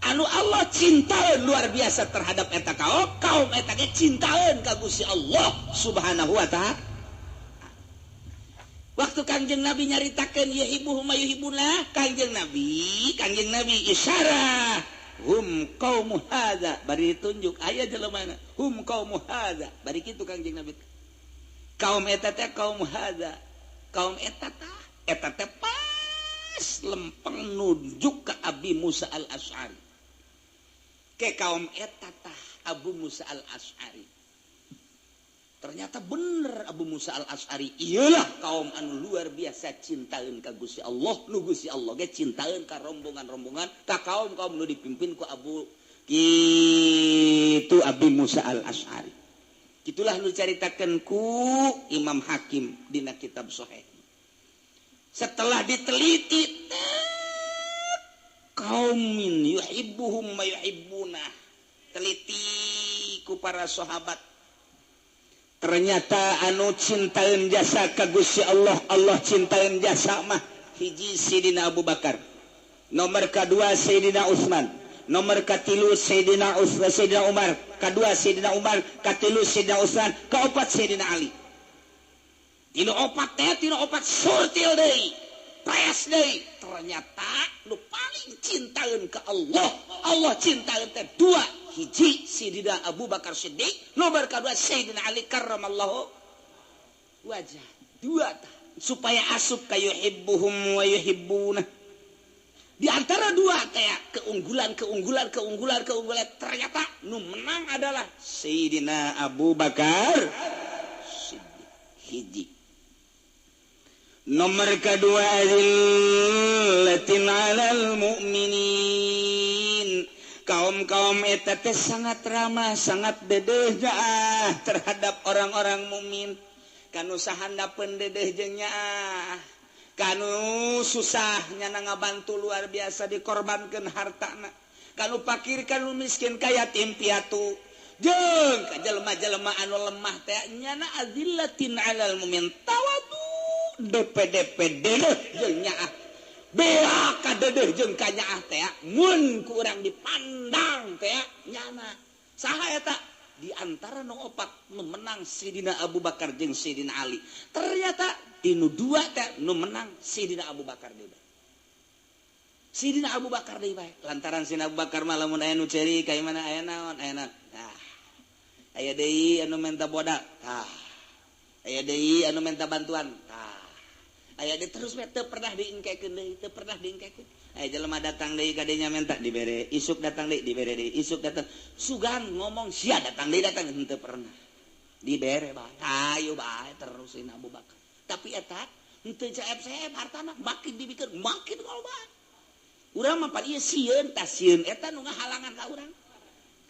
[SPEAKER 1] anu Allah cintaeun luar biasa terhadap eta kaum, kaum eta ge cintaeun ka Gusti Allah Subhanahu wa ta'ala. Waktu Kangjeng Nabi nyaritakeun yuhibbuhum wa yuhibbuna, Kangjeng Nabi isyarah hum qaumu hadza, bari ditunjuk aya jelemana hum qaumu hadza, bari kitu Kangjeng Nabi. Kaum eta teh kaum hadza, kaum eta tah eta teh pas lempeng nunjuk ka Abi Musa Al-Asy'ari. Ke kaum eta tah Abu Musa Al-Asy'ari. Ternyata bener Abu Musa Al-Asy'ari iyalah kaum anu luar biasa cintaeun ka Gusti Allah, nu Gusti Allah ge cintaeun ka rombongan-rombongan ka kaum-kaum nu dipimpin ku Abu kitu Abi Musa Al-Asy'ari. Kitulah nu caritakeun ku Imam Hakim dina kitab Sahih. Setelah diteliti kaumin yuhibbuhum wa yuhibbuna, teliti ku para sahabat, ternyata anu cintaeun jasa ka Gusti Allah, Allah cintaeun jasa mah hiji Sayyidina Abu Bakar, nomor kadua Sayyidina Utsman, nomor katilu Sayyidina Utsman, Sayyidina Umar, kadua Sayyidina Umar, katilu Sayyidina Utsman, kaopat Sayyidina Ali. Tinu opat teh, tinu opat surtil deui, pres deui. Ternyata nu paling cintaeun ka Allah, Allah cintaeun teh dua, hiji Sayyidina Abu Bakar Siddiq, nomor kadua Sayyidina Ali karramallahu wajah. Dua tah supaya asup ka yuhibbuhum wa yuhibbuna. Di antara dua teh keunggulan keunggulan keunggulan keunggulan, ternyata nu menang adalah Sayyidina Abu Bakar Siddiq. Hiji. Nomor kedua azillatin 'alal mu'minin, kaum-kaum eta teh sangat ramah, sangat dedeh nyaah terhadap orang-orang mukmin. Kanu sahandapeun dedeh jeung nyaah, kanu susah nyana ngabantu luar biasa, dikorbankeun hartana, kanu pakir, kanu miskin, ka yatim piatu, jeung ka jelema-jelema anu lemah teh nyana azillatin 'alal mu'min, tawadu DPDP dedeh jeung nyaah, bea ka dedeh jeung ka nyaah teh mun ku urang dipandang teh nyana saha eta. Di antara nu opat nu menang Sayyidina Abu Bakar jeung Sayyidina Ali. Ternyata tinu dua teh nu menang Sayyidina Abu Bakar deui. Sayyidina Abu Bakar deui bae. Lantaran Sayyidina Abu Bakar mah lamun aya nu ceri ka imana aya naon, aya naon. Tah. Aya deui anu menta boda. Tah. Aya deui anu menta bantuan. Tah. Aya deui terus we teu pernah diengkekeun deui, teu pernah diengkekeun. Aya jelema datang deui kadenya minta dibere, isuk datang deui dibere deui, isuk datang. Sugan ngomong sia datang deui datang henteu pernah. Dibere bae. Ayo bae terus Sayyidina Abu Bakar. Tapi eta henteu seep-seep hartana makin dibikeun makin loba. Urang mah pan ieu sieun tah sieun eta nu ngahalangan ka urang.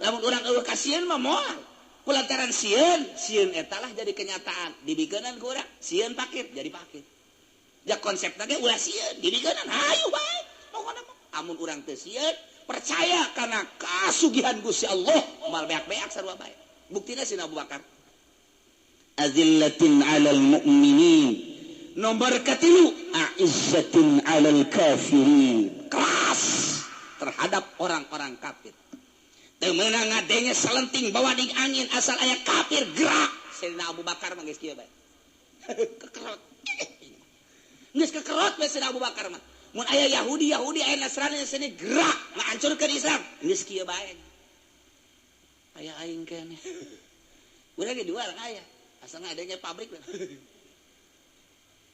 [SPEAKER 1] Lamun urang eueuh kasieun mah moal. Kulantaran sieun, sieun eta lah jadi kenyataan. Dibikeunan ku urang, sieun pakir jadi pakir. Ja konsepna ge ulah sieun, dibikeunan hayu bae. Pokona mah amun urang teu sieun, percaya kana kasugihan Gusti Allah, moal beak-beak sarua bae. Buktina Sayyidina Abu Bakar.
[SPEAKER 2] Azillatin 'alal mu'minin. Nomor katilu, a'izzatin 'alal kafirin.
[SPEAKER 1] Keras terhadap orang-orang kafir. Teu meunang ngadenge salenting bawa di angin asal aya kafir gerak. Sayyidina Abu Bakar mah geus kieu bae. Kekerot. Geus kekerot bae Sayyidina Abu Bakar mah. Mun aya Yahudi, Yahudi aya Nasrani sini gerak ngahancurkeun Islam. Geus kieu bae. Aya aing keneh. Urang ge jual aya. Asal ngadenge pabrik.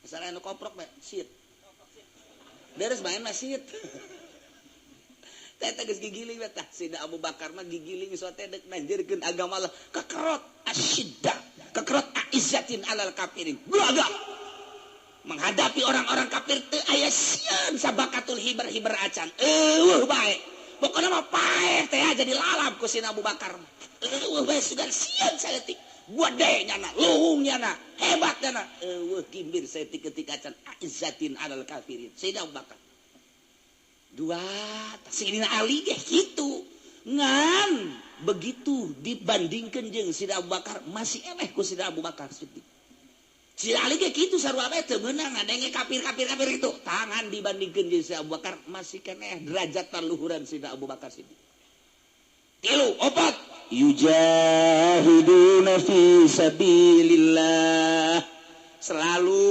[SPEAKER 1] Asal anu koprok bae, sit. Beres main mah sit. Teh geus gigiling we tah Sayyidina Abu Bakar mah gigiling sote deuk nanjeurkeun agama Allah kekerot asyidda kekerot aizzatin alal kafirin gagah menghadapi orang-orang kafir teu aya sieun sabakatul hiber-hiber acan eueuh bae pokona mah paeh teh jadi lalap ku Sayyidina Abu Bakar eueuh bae sugan sieun saeutik gede nyana luhung nyana hebat nyana eueuh gimbir saeutik ketika acan aizzatin alal kafirin Sayyidina Abu Bakar. Dua, Sayyidina Ali ge kitu. Ngan begitu dibandingkan jeung Sayyidina Abu Bakar masih eleh ku Sayyidina Abu Bakar Siddiq. Sayyidina Ali ge kitu sarua bae teu meunang ngadenge kafir-kafir-kafir kitu. Tangan dibandingkeun jeung Sayyidina Abu Bakar masih keneh derajat paluhuran Sayyidina Abu Bakar Siddiq. Tilu, opat,
[SPEAKER 2] yujahiduna fi sabilillah.
[SPEAKER 1] Selalu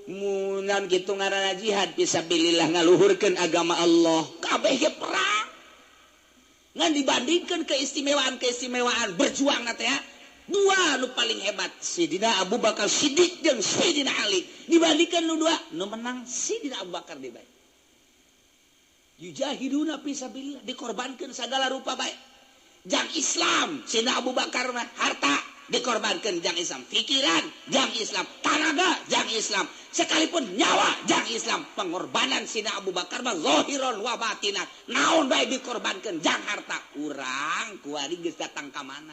[SPEAKER 1] munan gitu ngaranna jihad fisabilillah ngaluhurkeun agama Allah kabeh ge perang ngan dibandingkeun keistimewaan-keistimewaan berjuang na teh dua nu paling hebat Sayyidina Abu Bakar Siddiq jeung Sayyidina Ali dibandingkeun nu dua nu menang Sayyidina Abu Bakar deui bae yujahiduna fisabilillah dikorbankeun sagala rupa bae jang Islam Sayyidina Abu Bakar mah harta dikorbankan jang Islam, pikiran jang Islam, tanaga jang Islam, sekalipun nyawa jang Islam. Pengorbanan Sayyidina Abu Bakar mah zahiron wa batinan, naon bae dikorbankan jang harta. Urang kuari geus datang ka mana?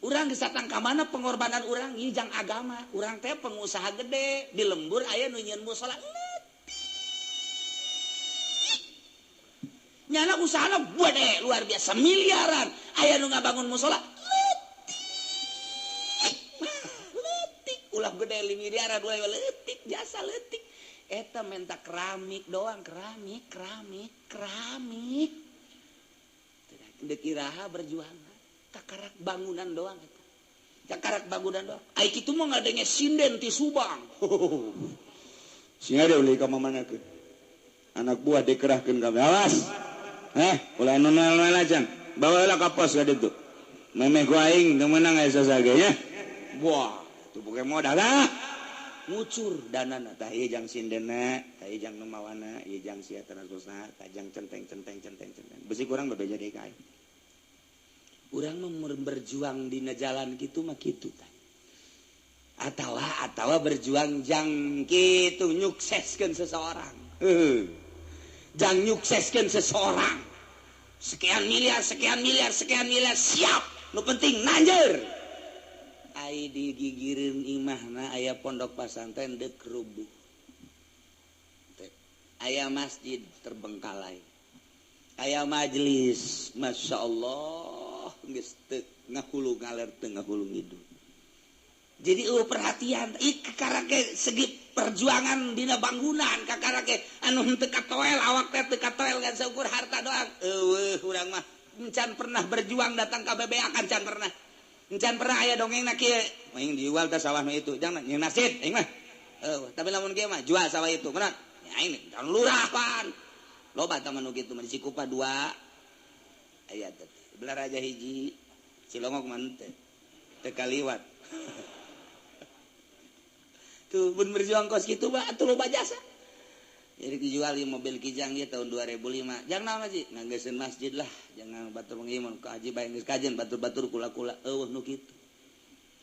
[SPEAKER 1] Urang geus datang ka mana pengorbanan urang ieu jang agama. Urang teh pengusaha gede, di lembur aya nu nyieun musala leutik. Nyana usahana gede luar biasa miliaran, aya nu ngabangun musala ulah gede miliaran ulah leutik jasa leutik eta menta keramik doang keramik keramik keramik deuk iraha berjuang kakarak bangunan doang eta kakarak bangunan doang ai kitu mah ngadenge sinden ti Subang
[SPEAKER 2] sing ada ulah ka mamanakeun anak buah dikerahkeun kabeh awas ulah anu noel-noel acan bawa heula ka pos ka ditu memeh ku aing teu meunang aya sasage nya
[SPEAKER 1] wah tuh modal lah ngucur danana tah ieu jang sindena tah ieu jang nu mawana ieu jang sia terusna tah jang centeng centeng centeng centeng besi kurang bebeja deui ka aing urang mah berjuang dina jalan kitu mah kitu tah atawa berjuang jang kitu nyukseskeun seseorang jang nyukseskeun seseorang sekian miliar sekian miliar sekian miliar siap nu penting nanjeur ai digigireun imahna aya pondok pasantren deuk rubuh aya masjid terbengkalai aya majelis Masya Allah geus teu ngahulu ngaler teu ngahulu ngidul jadi eueuh perhatian ih kakarake segi perjuangan dina bangunan kakarake anu henteu katoel awak teh teu katoel ngan saukur harta doang eueuh urang mah encan pernah berjuang datang ka bebeakan can pernah encan pernah aya dongeng na kieu aing dijual teh sawah nu itu jangan nyeun masjid aing mah tapi lamun kieu mah jual sawah itu mana aing kan lurah pan loba tah mah nu kitu mah di Cikupa dua aya teh belah raja hiji Cilongok mah teh teu kaliwat. Tuh mun berjuang kos kitu mah atuh loba jasa. Jadi dijual ieu mobil Kijang ieu tahun 2005. Jang naon haji? Nganggeuskeun masjid lah, jangan batur mengimun ka haji bae geus kajen batur-batur kula-kula eueuh nu kitu.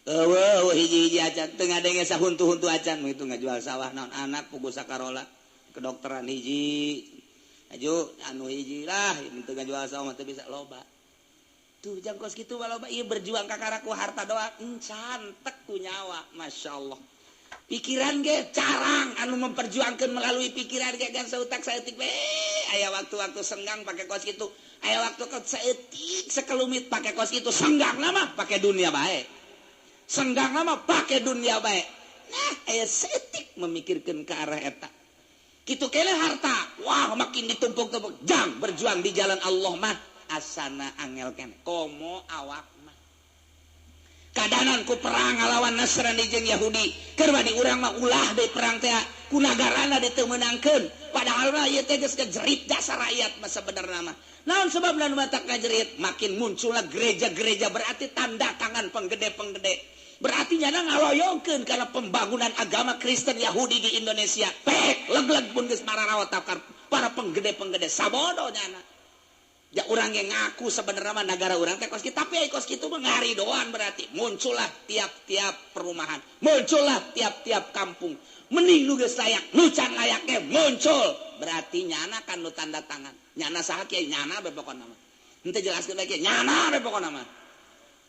[SPEAKER 1] Eueuh hiji-hiji acan teu ngadenge sahuntu-huntu acan itu ngajual sawah naon anak pugu sakarola kedokteran hiji. Aju anu hiji lah teu ngajual sawah mah teu bisa loba. Tuh jang kos kitu mah loba ieu berjuang kakara ku harta doang encan tek ku nyawa masyaallah. Pikiran ge carang anu memperjuangkan melalui pikiran ge gan sautak saeutik we aya waktu-waktu senggang pake kos kitu, aya waktu saeutik sekelumit pake kos kitu, senggang mah pake dunia bae, senggang mah pake dunia bae. Nah aya saeutik memikirkan ke arah eta kitu kene harta wah makin ditumpuk-tumpuk jang berjuang di jalan Allah mah asana angel kene komo awak kadanan ku perang ngalawan Nasrani jeung Yahudi keur bani urang mah ulah deui perang teh ku nagarana diteu meunangkeun padahal mah ieu teh geus ngajerit jasa rakyat mah sabenerna mah. Naon sebabna nu matak ngajerit? Makin muncullah gereja-gereja berarti tanda tangan penggede-penggede, berarti nyana ngaloyongkeun kana pembangunan agama Kristen Yahudi di Indonesia. Pek leg-leg pun geus mararawat para penggede-penggede sabodo nyana. Ya orang yang ngaku sebenarnya mah negara orang teh kos kitu, tapi ai kos kitu mah ngaridoan berarti muncullah tiap-tiap perumahan, muncullah tiap-tiap kampung. Mending nu geus layak, nu can layak ge muncul. Berarti nyana kan nu tanda tangan. Nyana saha kiai nyana be pokona mah. Henteu jelaskeun bae kiai nyana be pokona mah.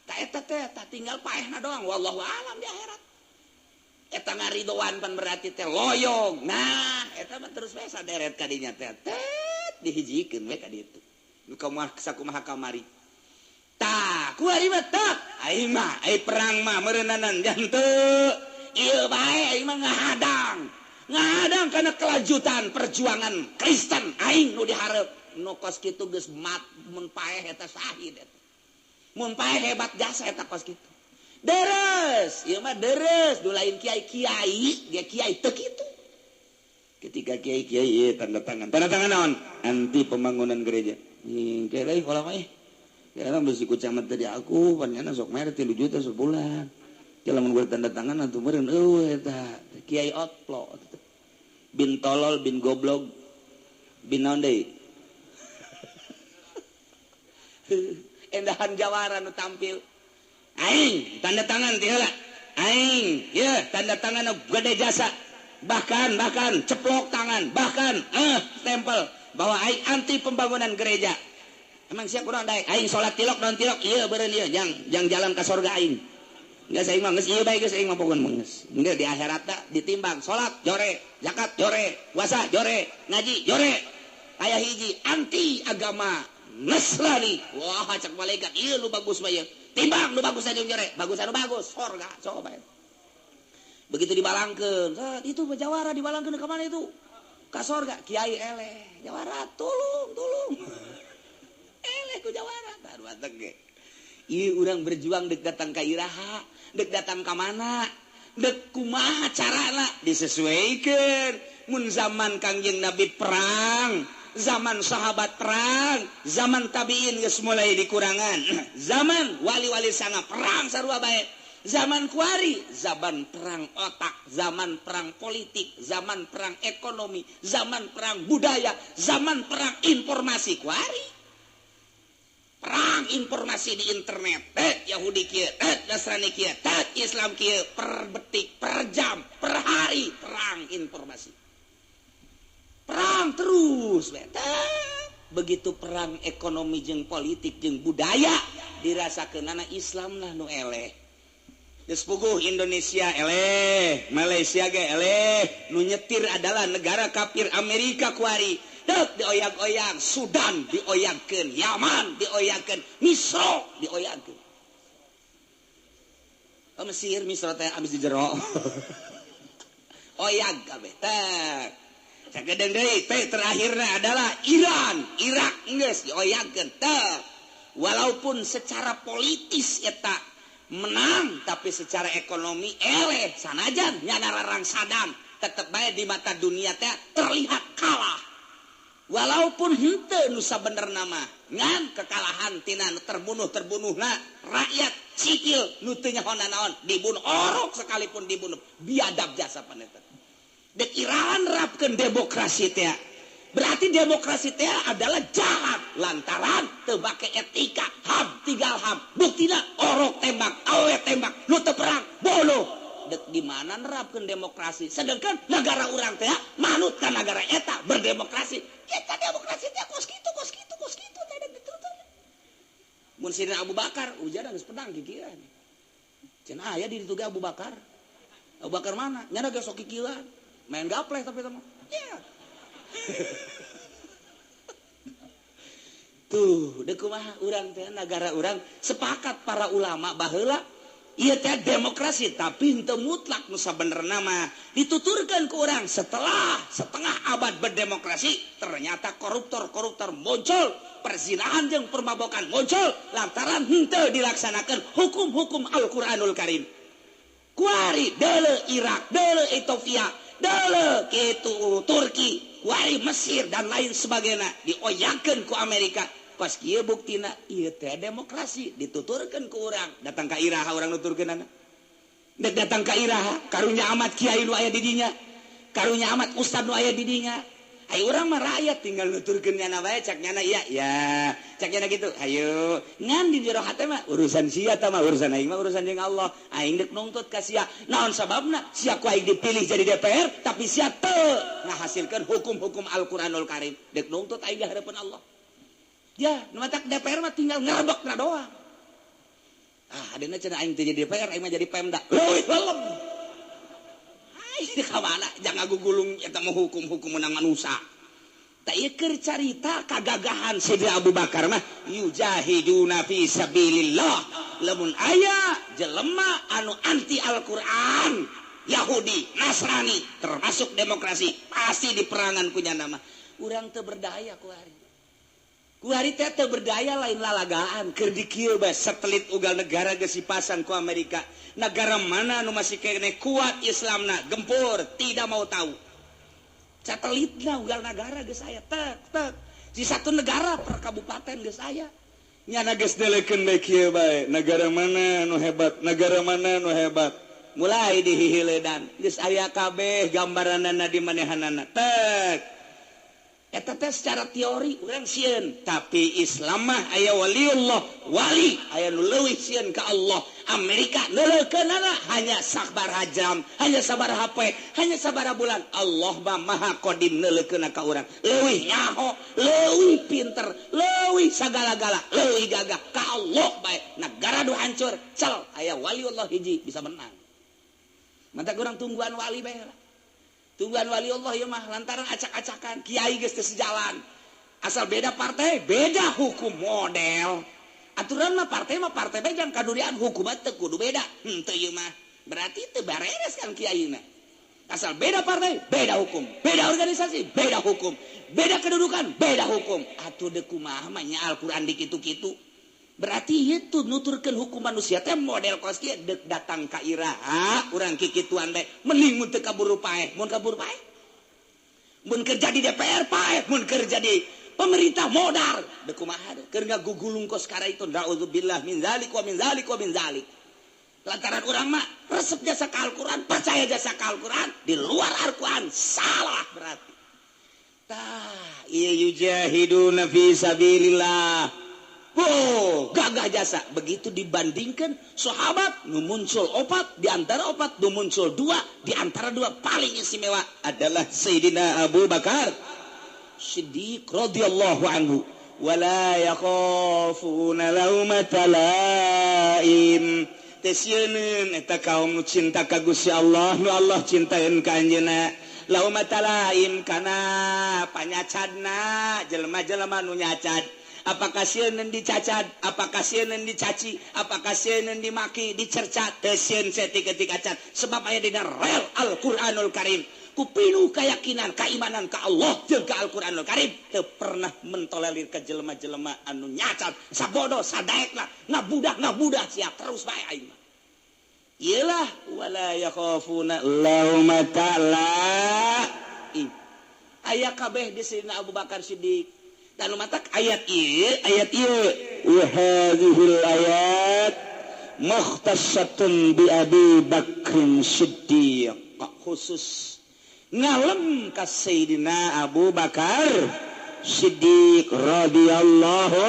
[SPEAKER 1] Ta eta teh tah tinggal paehna doang wallahu alam di akhirat. Eta ngaridoan pan berarti teh loyong. Nah, eta mah terus we saderet ka dinya teh. Tet dihijikeun we ka ditu. Sakumaha kamari tah kuari mah tah aing mah ai perang mah meureunnanan janteu ieu bae aing mah ngahadang ngahadang kana kelanjutan perjuangan Kristen aing nu dihareup nu kos kitu geus mat mun paeh eta sahid eta mun paeh hebat jasa eta kos kitu deres ieu mah deres du lain kiai-kiai ge kiai teu kitu. Ketika kiai-kiai tanda tangan naon anti pembangunan gereja. Kira kalau mah kira besi ku camat tadi aku panjana sok mere 3 juta sebulan. Lamun gue tanda tangan atuh meureun eueuh eta kiai otlo bin tolol bin goblok bin naon deui. Endahan jawara nu tampil. Aing tanda tangan ti heula. Aing ye tanda tangan nu gede jasa. Bahkan ceplok tangan, bahkan stempel bahwa aing anti pembangunan gereja. Emang siap kurang daek aing salat tilok non tilok ieu beureun ieu jang jalan ka sorga aing. Geus aing mah geus ieu bae geus aing mah pokona geus. Geus di akhirat tah ditimbang salat jore, zakat jore, puasa jore, ngaji jore. Aya hiji anti agama Nasrani. Wah cak malaikat ieu nu bagus mah ieu. Timbang nu bagus aja jore, bagus anu bagus sorga coba. Begitu dibalangkeun, itu jawara dibalangkeun ka mana itu? Ka sorga kiai eleh jawara tolong tolong eleh ku jawara baru ge ieu urang berjuang dek datang ka iraha dek datang ka mana dek kumaha carana disesuaikeun mun zaman Kangjeng Nabi perang, zaman sahabat perang, zaman tabiin geus mulai dikurangan, zaman wali-wali sanga perang sarua bae. Zaman kuari, zaman perang otak, zaman perang politik, zaman perang ekonomi, zaman perang budaya, zaman perang informasi kuari. Perang informasi di internet, Yahudi kieu, Nasrani kieu, Islam kieu, per detik, per jam, per hari perang informasi. Perang terus, begitu perang ekonomi jeung politik jeung budaya dirasakeunana Islam lah nu eleh. Geus puguh Indonesia eleh, Malaysia ge eleh, nu nyetir adalah negara kafir Amerika kuari. Deuk dioyag-oyag, Sudan dioyagkeun, Yaman dioyagkeun, Misro dioyagkeun. Oh, Mesir, Misro teh abis di jero. Oyag kabeh teh. Sagedeung deui teh terakhirna adalah Iran, Irak geus dioyagkeun teh. Walaupun secara politis eta menang tapi secara ekonomi eleh sanajan nyana rarang Saddam tetep bae di mata dunia teh terlihat kalah. Walaupun henteu nu sabenerna mah ngan kekalahan tina nu terbunuh-terbunuhna rakyat sipil nu teu nyaho nanaon dibunuh orok sekalipun dibunuh biadab jasa paneta. Dek irahan nerapkeun demokrasi teh. Berarti demokrasi teh adalah jahat lantaran teu make etika HAM tinggal HAM buktina orok tembak awe tembak nu teu perang bunuh. Dek di mana nerapkeun demokrasi sedangkan negara urang teh manut ka negara eta berdemokrasi. Kita demokrasi teh kos kitu kos kitu kos kitu teh ditutur. Mun Sidina Abu Bakar ujaran geus pedang kikieuan. Cenah aya di ditu ge Abu Bakar. Abu Bakar mana? Nyana geus sok kikieuan. Main gapleh tapi teh mah. Yeah. Tuh, deuk kumaha urang teh nagara urang sepakat para ulama baheula ieu teh demokrasi tapi henteu mutlak nu sabenerna mah dituturkeun ku urang setelah setengah abad berdemokrasi ternyata koruptor-koruptor muncul, perzinahan jeung permabokan muncul lantaran henteu dilaksanakeun hukum-hukum Al-Qur'anul Karim. Kuari deuleu Irak, deuleu Ethiopia, deuleu kitu Turki, kuari Mesir dan lain sebagainya dioyakeun ku Amerika. Pas kieu buktina ieu teh demokrasi dituturkeun ku urang datang ka iraha urang nuturkeunana dek datang ka iraha karunya amat kiai nu aya di dinya karunya amat ustad nu aya di dinya ayo urang mah rakyat tinggal nuturkeun nyana bae cak nyana iya ya cak nyana kitu hayu ngan di jero hate mah urusan sia tah mah urusan aing mah urusan jeung Allah aing deuk nungtut ka sia naon sababna sia ku aing dipilih jadi DPR tapi sia teu ngahasilkeun hukum-hukum Al-Qur'anul Karim deuk nungtut aing di hareupeun Allah. Ya, nu matak DPR mah tinggal ngerebek na doang. Ah, adena cenah aing teu jadi DPR, aing mah jadi Pemda. Leuwih lelem. Ai ka mana jangan gugulung eta mah hukum-hukum menang manusia. Tah ieu keur carita kagagahan Sidina Abu Bakar mah yujahiduna fi sabilillah. Lamun aya jelema anu anti Al-Qur'an, Yahudi, Nasrani, termasuk demokrasi, pasti diperangan ku nyana mah. Urang teu berdaya ku hari. Kuari teh teu berdaya lain lalagaan keur dikieu bae satelit ugal negara geus dipasang ku Amerika. Negara mana nu masih keneh kuat Islamna gempur tidak mau tahu. Satelitna ugal negara geus aya tek tek. Di satu negara per kabupaten geus aya. Nyana geus delekeun bae kieu bae negara mana nu hebat, negara mana nu hebat. Mulai dihihiledan geus aya kabeh gambaranana di manehanana tek. Eta teh secara teori urang sieun, tapi Islam mah aya waliullah, wali aya nu leuwih sieun ka Allah. Amerika neuleukeunana hanya sabaraha jam, hanya sabaraha poe, hanya sabaraha bulan. Allah mah maha qadim neuleukeunna ka urang. Leuwih nyaho, leuwih pinter, leuwih sagala-gala, leuwih gagah ka Allah bae. Nagara nu hancur, cel aya waliullah hiji bisa menang. Mantap urang tungguan wali bae lah. Tungguan wali Allah ya mah lantaran acak-acakan kiai geus teu sejalan. Asal beda partai, beda hukum model. Aturan mah partai bae jang kadurian hukum mah teu kudu beda. Henteu ieu mah. Berarti teu bareres kan kiaina. Asal beda partai, beda hukum, beda organisasi, beda hukum, beda kedudukan, beda hukum. Atuh deuk kumaha mah nya Al-Qur'an dikitu-kitu. Berarti itu nuturkeun hukum manusia teh model kos kieu deuk datang ka iraha urang kikituan bae mending mun teu kaburu paeh mun kaburu paeh mun keur jadi DPR paeh mun keur jadi pemerintah modar deuk kumaha keur ngagugulung kos kara itu naudzubillah min zalik wa min zalik wa min zalik lantaran urang mah resep jasa ka Al-Qur'an percaya jasa ka Al-Qur'an di luar Al-Qur'an salah berarti tah ieu yujahiduna fi sabilillah. Oh, gagah jasa. Begitu dibandingkan sahabat nu muncul opat, di antara opat nu muncul dua, di antara dua paling istimewa adalah Sayyidina Abu Bakar Siddiq radhiyallahu anhu. Wala yakhafuna laumata laim. Teu sieun eta kaum nu cinta ka Gusti Allah, nu Allah cintaeun ka anjeunna. Laumata laim kana panyacadna jelema-jelema nu nyacad. Apakah sieun dicacat, apakah sieun dicaci, apakah sieun dimaki, dicerca, teu sieun saeutik-eutik acan. Sebab aya dina rel Al-Qur'anul Karim. Ku pinuh keyakinan, keimanan ka Allah jeung ka Al-Qur'anul Karim, teu pernah mentolerir ka jelema-jelema anu nyacat, sabodo, sadaekna, ngabudah-ngabudah sia terus bae aing mah. Iyalah wala yakhafuna laumata laim. aya kabeh di Sayyidina Abu Bakar Siddiq. Dan matak ayat ieu
[SPEAKER 2] wa hadhil ayat mukhtasatun bi Abi Bakrin Siddiq,
[SPEAKER 1] khusus ngalem ka Sayyidina Abu Bakar Siddiq
[SPEAKER 2] radhiyallahu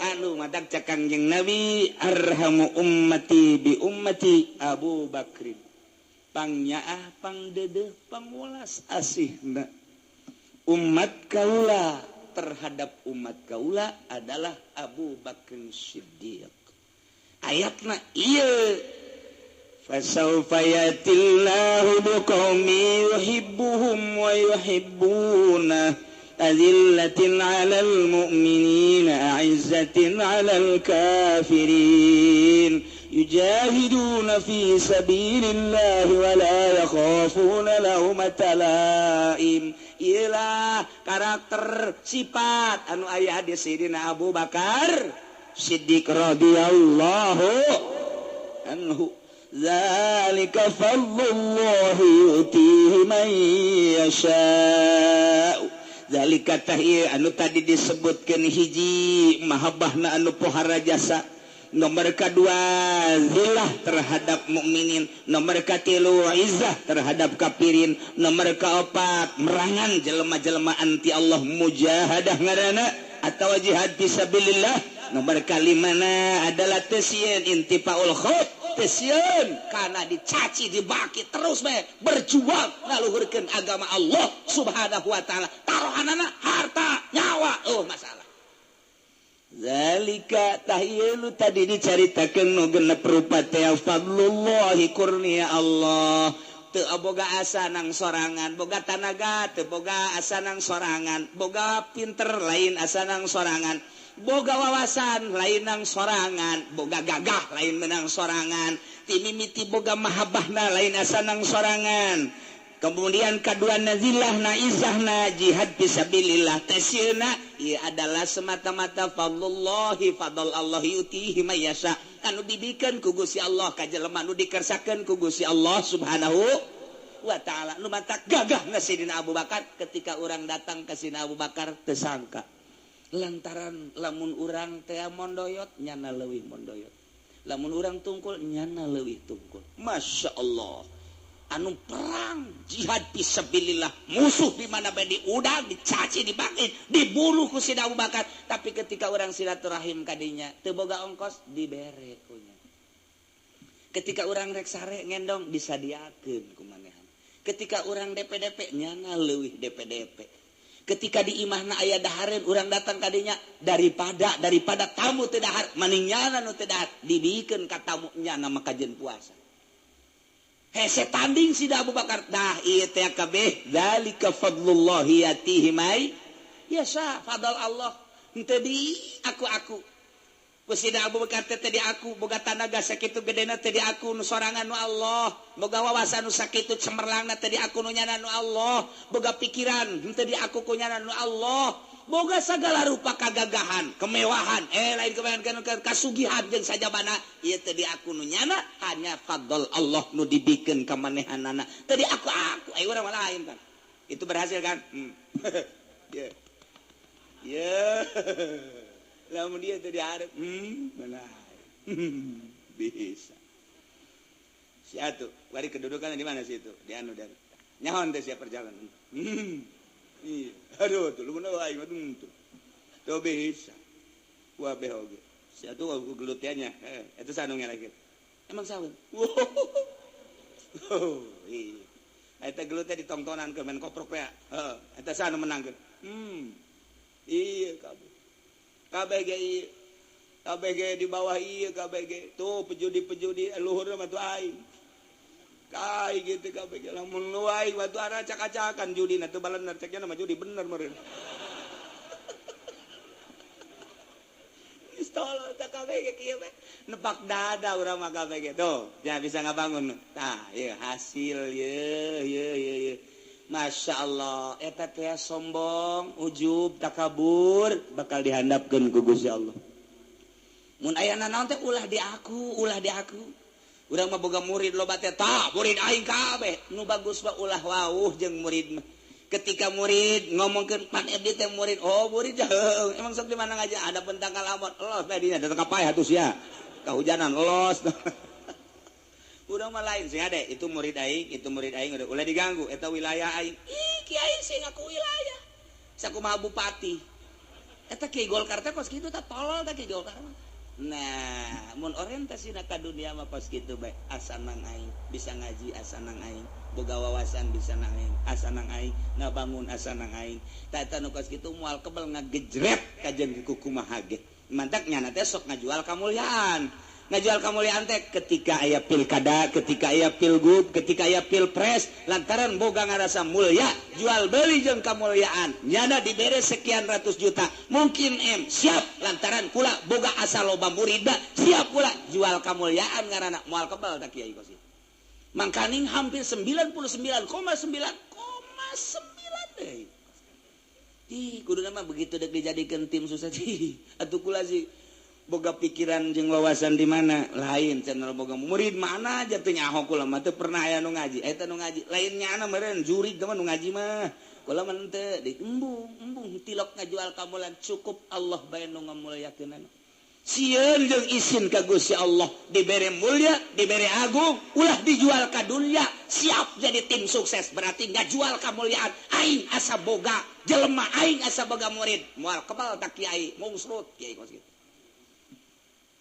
[SPEAKER 1] anu. Matak cek Kangjeng Nabi, arhamu ummati bi ummati Abu Bakrin, pangnyaah pangdedeh pangwelas asihna umat kaula terhadap umat kaula adalah Abu Bakr Siddiq. Ayatna ieu,
[SPEAKER 2] fasawfa yatillahu biqaumin yuhibbuhum wa yuhibbuna azillatin 'alal mu'minina a'izzatin 'alal kafirin yujahiduna fi sabilillahi wa la yakhafuna laumata laim.
[SPEAKER 1] Iyalah karakter sifat anu aya di Sayyidina Abu Bakar
[SPEAKER 2] Siddiq radhiyallahu anhu. Zalika fadlullahi yu'tihi man yasha'u.
[SPEAKER 1] Zalika tah ieu anu tadi disebutkeun, hiji mahabbahna anu pohara jasa, nomor kedua zillah terhadap mukminin, nomor katilu izzah terhadap kafirin, nomor keempat merangan jelema-jelema anti Allah, mujahadah ngaranna atau jihad fisabilillah, nomor kalimana adalah teu sieun intifaul khauf, teu sieun kana dicaci dibaki terus bae berjuang ngaluhurkeun agama Allah Subhanahu wa taala, taruhanana harta nyawa oh masalah.
[SPEAKER 2] Zalika tah ieu nu tadi dicaritakeun nu genep rupa teh fadlullahi kurnia Allah.
[SPEAKER 1] Teu boga asa nang sorangan, boga tanaga teu boga asa nang sorangan, boga pinter lain asa nang sorangan, boga wawasan lain nang sorangan, boga gagah lain menang sorangan, ti mimiti boga mahabbahna lain asa nang sorangan. Kemudian kedua nazilahna izahna jihad fisabilillah tesieuna ieu adalah semata-mata fadlullahi fadl Allah yutihi may yasha, anu dibikeun ku Gusti Allah ka jelema nu dikersakeun ku Gusti Allah Subhanahu wa taala. Nu matak gagahna Sayyidina Abu Bakar ketika urang datang ka Sayyidina Abu Bakar teu sangka, lantaran lamun urang teh mondoyot nyana leuwih mondoyot, lamun urang tungkul nyana leuwih tungkul. Masya Allah, anu perang jihad fisabilillah musuh di mana bae diudang dicaci dibangkit dibunuh ku Sayyidina Abu Bakar, tapi ketika orang silaturahim kadinya teu boga ongkos dibere kunya, ketika orang rek sare ngendong disadiakeun ku manehan, ketika orang DPDP nyana leuwih DPDP, ketika di imahna aya dahareun urang datang kadinya daripada tamu teu dahar mending nyana nu teu dahar dibikeun ka tamu nyana maka jeung puasa. Hese tanding Sayyidina Abu Bakar. Dah ieu teh kabeh
[SPEAKER 2] zalika fadlullahi yatihi may
[SPEAKER 1] yasha, fadl Allah henteu di aku. Ku Sayyidina Abu Bakar teh di aku boga tanaga sakitu gedena teh di aku nu sorangan nu Allah, boga wawasan nu sakitu cemerlangna teh di aku nu nyana nu Allah, boga pikiran henteu di aku ku nyana nu Allah, boga sagala rupa kagagahan, kemewahan, lain kemewahan kasugihan jeung sajabana ieu teh di aku nu nyana hanya fadl Allah nu dibikeun ka manehanana. Teu di aku urang mah lain kan. Itu berhasil kan? Yeah. Yeah. Lamun dia teu dihareup, benar. Bisa. Si atuh, bari kedudukan di mana sih itu? Di anu dan. Nyaon teh sia perjalanan. Iya. Aduh, tuh lu mana aing mah tuh. Tuh bisa. Wah beh oge. Si atuh gelut nya. Eta sanu ngelakkeun. Emang saun. Oh, iya. Eta gelut teh ditongtonan ke main koprok ya. Heeh, eta sanu menangkeun. Iya kabeh. KBG ieu. KBG di bawah ieu KBG. Tuh pejudi-pejudi luhurna mah tuh aing. Kai gitu KBG lamun nu aing mah tuh aracak-acakan judina teu balener ceknya mah judi bener meureun. Geus tolol teh KBG kieu we. Nepak dada urang mah KBG tuh, ja bisa ngabangun. Tah, ieu hasil ieu ieu ieu. Masya Allah, eta teh sombong, ujub, takabur bakal dihandapkeun ku Gusti Allah. Mun aya nanaon teh ulah di aku, ulah di aku. Urang mah boga murid loba teh, tah murid aing kabeh. Nu bagus mah ulah wauh jeung murid mah. Ketika murid ngomongkeun pan abdi teh murid, oh murid jauh. Emang sok di mana ngaji ada pentangkal amot, los bae dinya datang ka paeh atuh sia. Kahujanan los. Udah mah lain sih ade, itu murid aing, itu murid aing udah ulah diganggu eta wilayah aing. Ih, kiai sih ngaku wilayah. Sakumaha bupati. Eta kiai Golkar teh kos kitu tah tolol tah kiai Golkar mah. Nah, mun orientasina ka dunia mah kos kitu bae, asa nang aing bisa ngaji asa nang aing, boga wawasan bisa nang aing, asa nang aing ngabangun asa nang aing. Tah eta nu kos kitu moal kebel ngagejret kajeun kumaha ge. Mantak nyana teh sok ngajual kamulyaan. Ngajual kamulyaan teh ketika aya pilkada, ketika aya pilgub, ketika aya pilpres, lantaran boga ngarasa mulia, jual beli jeung kamulyaan. Nyana dibere sekian ratus juta, mungkin M siap lantaran kula boga asa loba murida, siap kula jual kamulyaan ngaranna moal kebal tak kiai kos. Mangkaning hampir 99,9,9 deui. Ih, kuduna mah begitu dek dijadikeun tim sukses. Atuh kula sih boga pikiran jeung wawasan di mana lain channel boga murid mana aja teu nyaho kula mah teu pernah aya nu ngaji eta nu ngaji lain nyana meureun jurig teh mah nu ngaji mah kula mah teu di embung embung tilok ngajual kamulan cukup Allah bae nu ngamulyakeunana sieun jeung isin ka Gusti Allah dibere mulia dibere agung ulah dijual ka dunia siap jadi tim sukses berarti ngajual kamulyaan aing asa boga jelema aing asa boga murid moal kebal tak kiai mungsrut kiai kos kitu.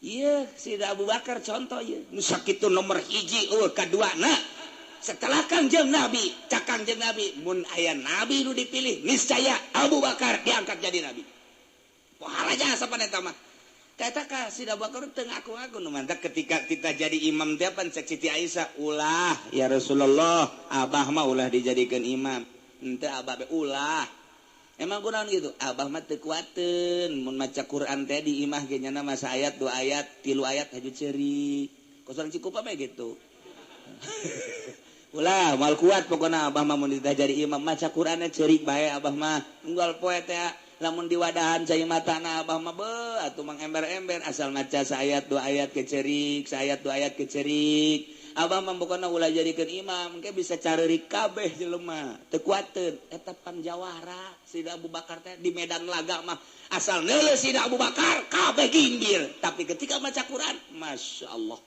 [SPEAKER 1] Iya, Sida Abu Bakar contoh ya. Nu sakitu nomor hiji eueuh kadua na. Setelah Kangjeng Nabi, cak Kangjeng Nabi, mun aya nabi nu dipilih, niscaya Abu Bakar diangkat jadi nabi. Pohala jasa pan eta mah. Eta ka Sida Abu Bakar teu ngaku-ngaku nu mantak ketika kita jadi imam teh pan cek Siti Aisyah, ulah ya Rasulullah, abah mah ulah dijadikeun imam. Henteu abah be ulah. Emang kunaon gitu? Abah mah teu kuateun mun maca Quran teh di imah ge nyana masa ayat, 2 ayat, 3 ayat haju ceurik. Kos urang Cikupa mah gitu. Ulah moal kuat pokona abah mah mun ditah jadi imam maca Quranna ceurik bae abah mah. Unggal poe teh lamun diwadahan cai matana abah mah beuh atuh mang ember-ember asal maca saayat 2 ayat ke ceurik, saayat 2 ayat ke ceurik. Abah mah pokona ulah jadikeun imam engke bisa careurik kabeh jelema teu kuateun eta pan jawara Sida Abu Bakar teh di medan laga mah asal neuleuh Sida Abu Bakar kabeh ginggir tapi ketika maca Quran Masya Allah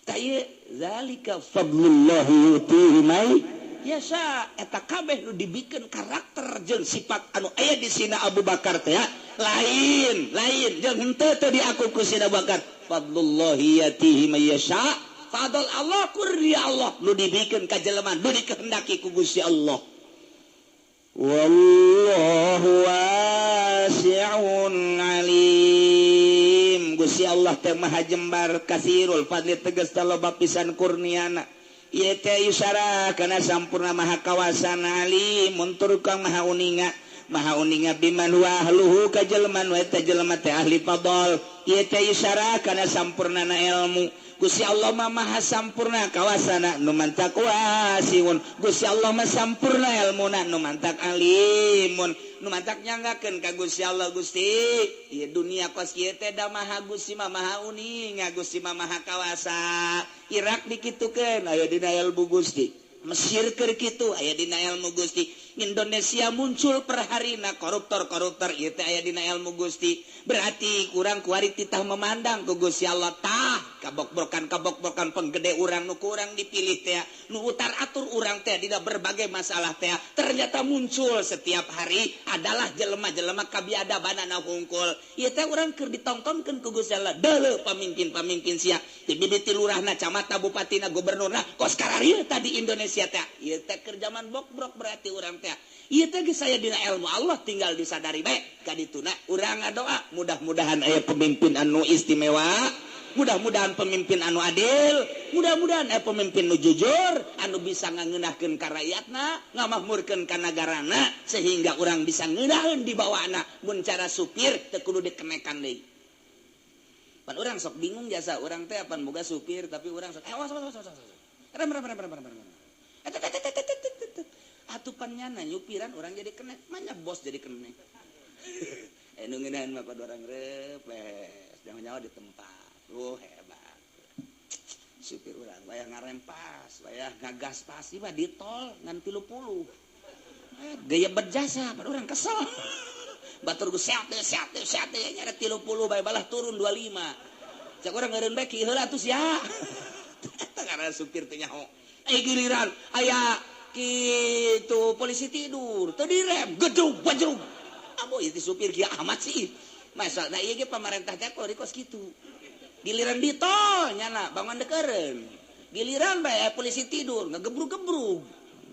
[SPEAKER 1] tah ieu zalika fadlullah yutihi may yasha eta kabeh nu dibikeun karakter jeung sifat anu aya di Sina Abu Bakar teh lain lain jeung henteu teu diaku ku Sina Abu Bakar fadlullah yatihi may yasha fadl Allah kurnia Allah nu dibikeun ka jelema nu dikehendaki ku Gusti Allah. Wallahu wasi'un alim. Gusti Allah teh maha jembar kasirul fadli tegas loba pisan kurniana. Ieu teh yusara kana sampurna maha kawasana alim muntur kang maha uninga. Maha uninga biman wa ahluhu ka jelema nu eta jelema teh ahli fadl. Ieu teh yusara kana sampurnana ilmu. Gusti Allah mah maha sampurna kawasana nu mantak wasiun. Gusti Allah mah sampurna ilmuna nu mantak alimun. Nu mantak nyanggakeun ka Gusti Allah Gusti. Ieu dunia kos kieu teh da maha Gusti mah maha uninga Gusti mah maha kawasa. Irak dikitukeun aya dina ilmu Gusti. Mesir keur kitu aya dina ilmu Gusti. Indonesia muncul perharina koruptor-koruptor ieu teh aya dina ilmu Gusti. Berarti kurang kuari titah memandang ku Gusti Allah tah kabokbrokan penggede urang nu kurang dipilih teh nu utar atur urang teh dina berbagai masalah teh ternyata muncul setiap hari adalah jelema-jelema kabiadabanana hungkul. Ieu teh urang keur ditontonkeun ku Gusti Allah deuleu pamimpin-pamimpin sia ti bibiti lurahna camatna bupatina gubernurna kos kararieu tadi Indonesia teh ieu teh keur zaman bokbrok berarti urang teh ieu teh geus aya dina ilmu Allah tinggal disadari bae kadituna urang ngadoa mudah-mudahan aya pemimpin anu istimewa, mudah-mudahan pemimpin anu adil, mudah-mudahan aya pemimpin nu jujur anu bisa ngangeunahkeun ka rakyatna, ngamakmurkeun ka nagarana sehingga urang bisa ngeunaheun di bawana mun cara supir teu kudu dikenekan deui. Pan urang sok bingung jasa urang teh apan boga supir tapi urang sok awas awas awas awas. Rem rem rem rem rem. Atupan nyana nyupiran orang jadi kenek, mana bos jadi kenek. Nu ngeunaheun mah kudu orang reples, jangan nyawa di tempat. Oh hebat. Supir urang wayah ngarem pas, wayah ngagas pas, ieu mah di tol ngan 30. Gaya berjasa pada orang kesel. Batur geus sehat sehat sehat nya 30 bae balah turun 25. Cak urang ngeureun bae ki heula atuh sia. Karena supir teh nyaho. Eh giliran aya kitu polisi tidur, teu direm, gedrug bajrug. Ambo ieu supir kieu amat sih. Masa nah ieu ge pamarentah teh kos kitu. Giliran di tol nyana bangun dekeureun. Giliran bae polisi tidur ngegebrug-gebrug.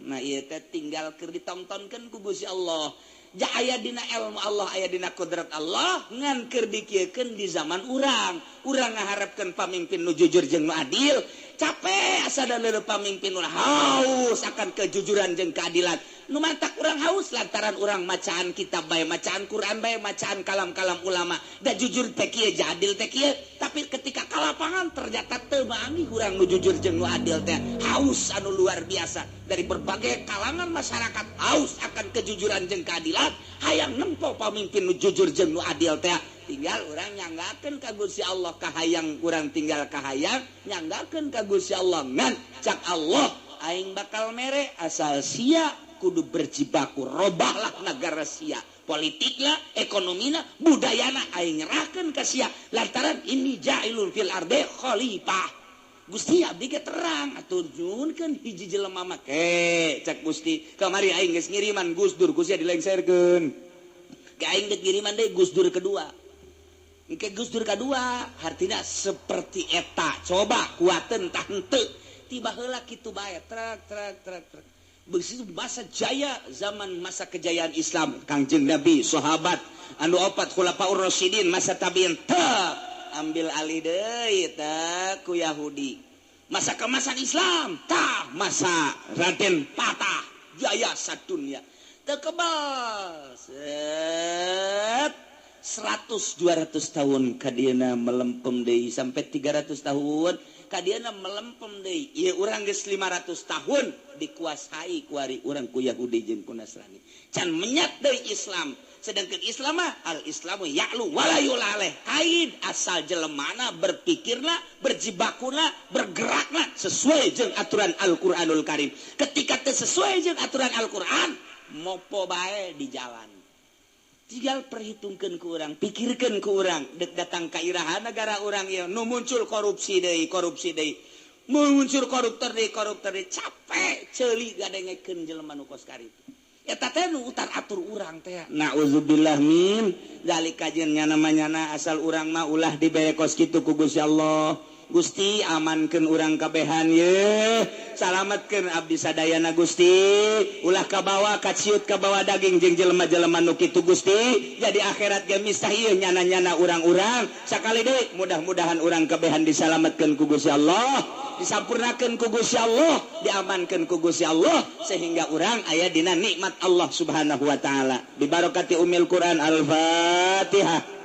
[SPEAKER 1] Nah ieu teh tinggal keur ditontonkeun ku Gusti Allah. Ja aya dina ilmu Allah, aya dina kodrat Allah, ngan keur dikieukeun di zaman urang. Urang ngaharepkeun pamimpin nu jujur jeung nu adil, capek asa da leuleung pamimpin nu haus akan kejujuran jeung keadilan. Nu mantak urang haus lantaran urang macaan kitab bae, macaan Quran bae, macaan kalam-kalam ulama. Da jujur teh kieu, adil teh kieu, tapi ketika ka lapangan ternyata teu maangi urang nu jujur jeung nu adil teh. Haus anu luar biasa dari berbagai kalangan masyarakat haus akan kejujuran jeung keadilan, hayang nempo pamimpin nu jujur jeung nu adil teh. Tinggal urang nyanggakeun ka Gusti Allah kahayang urang, tinggal kahayang nyanggakeun ka Gusti Allah. Ngan cak Allah aing bakal mere asal sia kudu berjibaku, robahlah negara sia, politikna, ekonomina, budayana aing nyerahkeun ka sia lantaran ini ja'ilun fil ardi khalifah. Gusti abdi ge terang atuh nyuhunkeun hiji jelema mah ke cak Gusti kamari aing geus ngiriman Gus Dur, Gusti dilengserkeun ke aing geus ngiriman deui Gus Dur kedua. Engke Gus Dur kedua hartina seperti eta coba kuateun tah henteu tiba heula kitu bae trek trek trek trek. Begitu masa jaya zaman masa kejayaan Islam Kangjeng Nabi sahabat anu opat khulafaur rasyidin masa tabiin teh ambil alih deui teh ku Yahudi. Masa kemasan Islam tah masa Raden Patah jaya sadunya teu kebal set 100 200 tahun kadieuna melempem deui sampai 300 tahun kadiana melempem deui. Ieu urang geus 500 tahun dikuasai kuari urang ku Yahudi jeung ku Nasrani. Can menyat deui Islam. Sedangkan Islam mah al Islamu ya'lu wala yula alaih. Kaid asal jelemana berpikirna, berjibakuna, bergerakna sesuai jeung aturan Al-Qur'anul Karim. Ketika teu sesuai jeung aturan Al-Qur'an, mopo bae di jalan. Tinggal perhitungkan ke orang, pikirkan ke orang, dek datang ka iraha negara orang ieu nu muncul korupsi deui, korupsi deui. Muncul koruptor deui, koruptor deui, capek ceuli gadengekeun jelema nu kos karitu. Eta teh nu utar atur urang teh. Nauzubillah min zalika jeung nyana manyana asal urang mah ulah dibere kos kitu ku Gusti Allah. Gusti amankeun urang kabehan ye, salametkeun abdi sadayana Gusti, ulah kabawa kaciut kabawa daging jeung jelema-jelema nu kitu Gusti. Jadi akhirat ge misah ieu nyana-nyana urang-urang sakali deui mudah-mudahan urang kabehan disalametkeun ku Gusti Allah, disampurnakeun ku Gusti Allah, diamankeun ku Gusti Allah sehingga urang aya dina nikmat Allah Subhanahu wa taala. Bi barakati umil Quran. Al-Fatihah.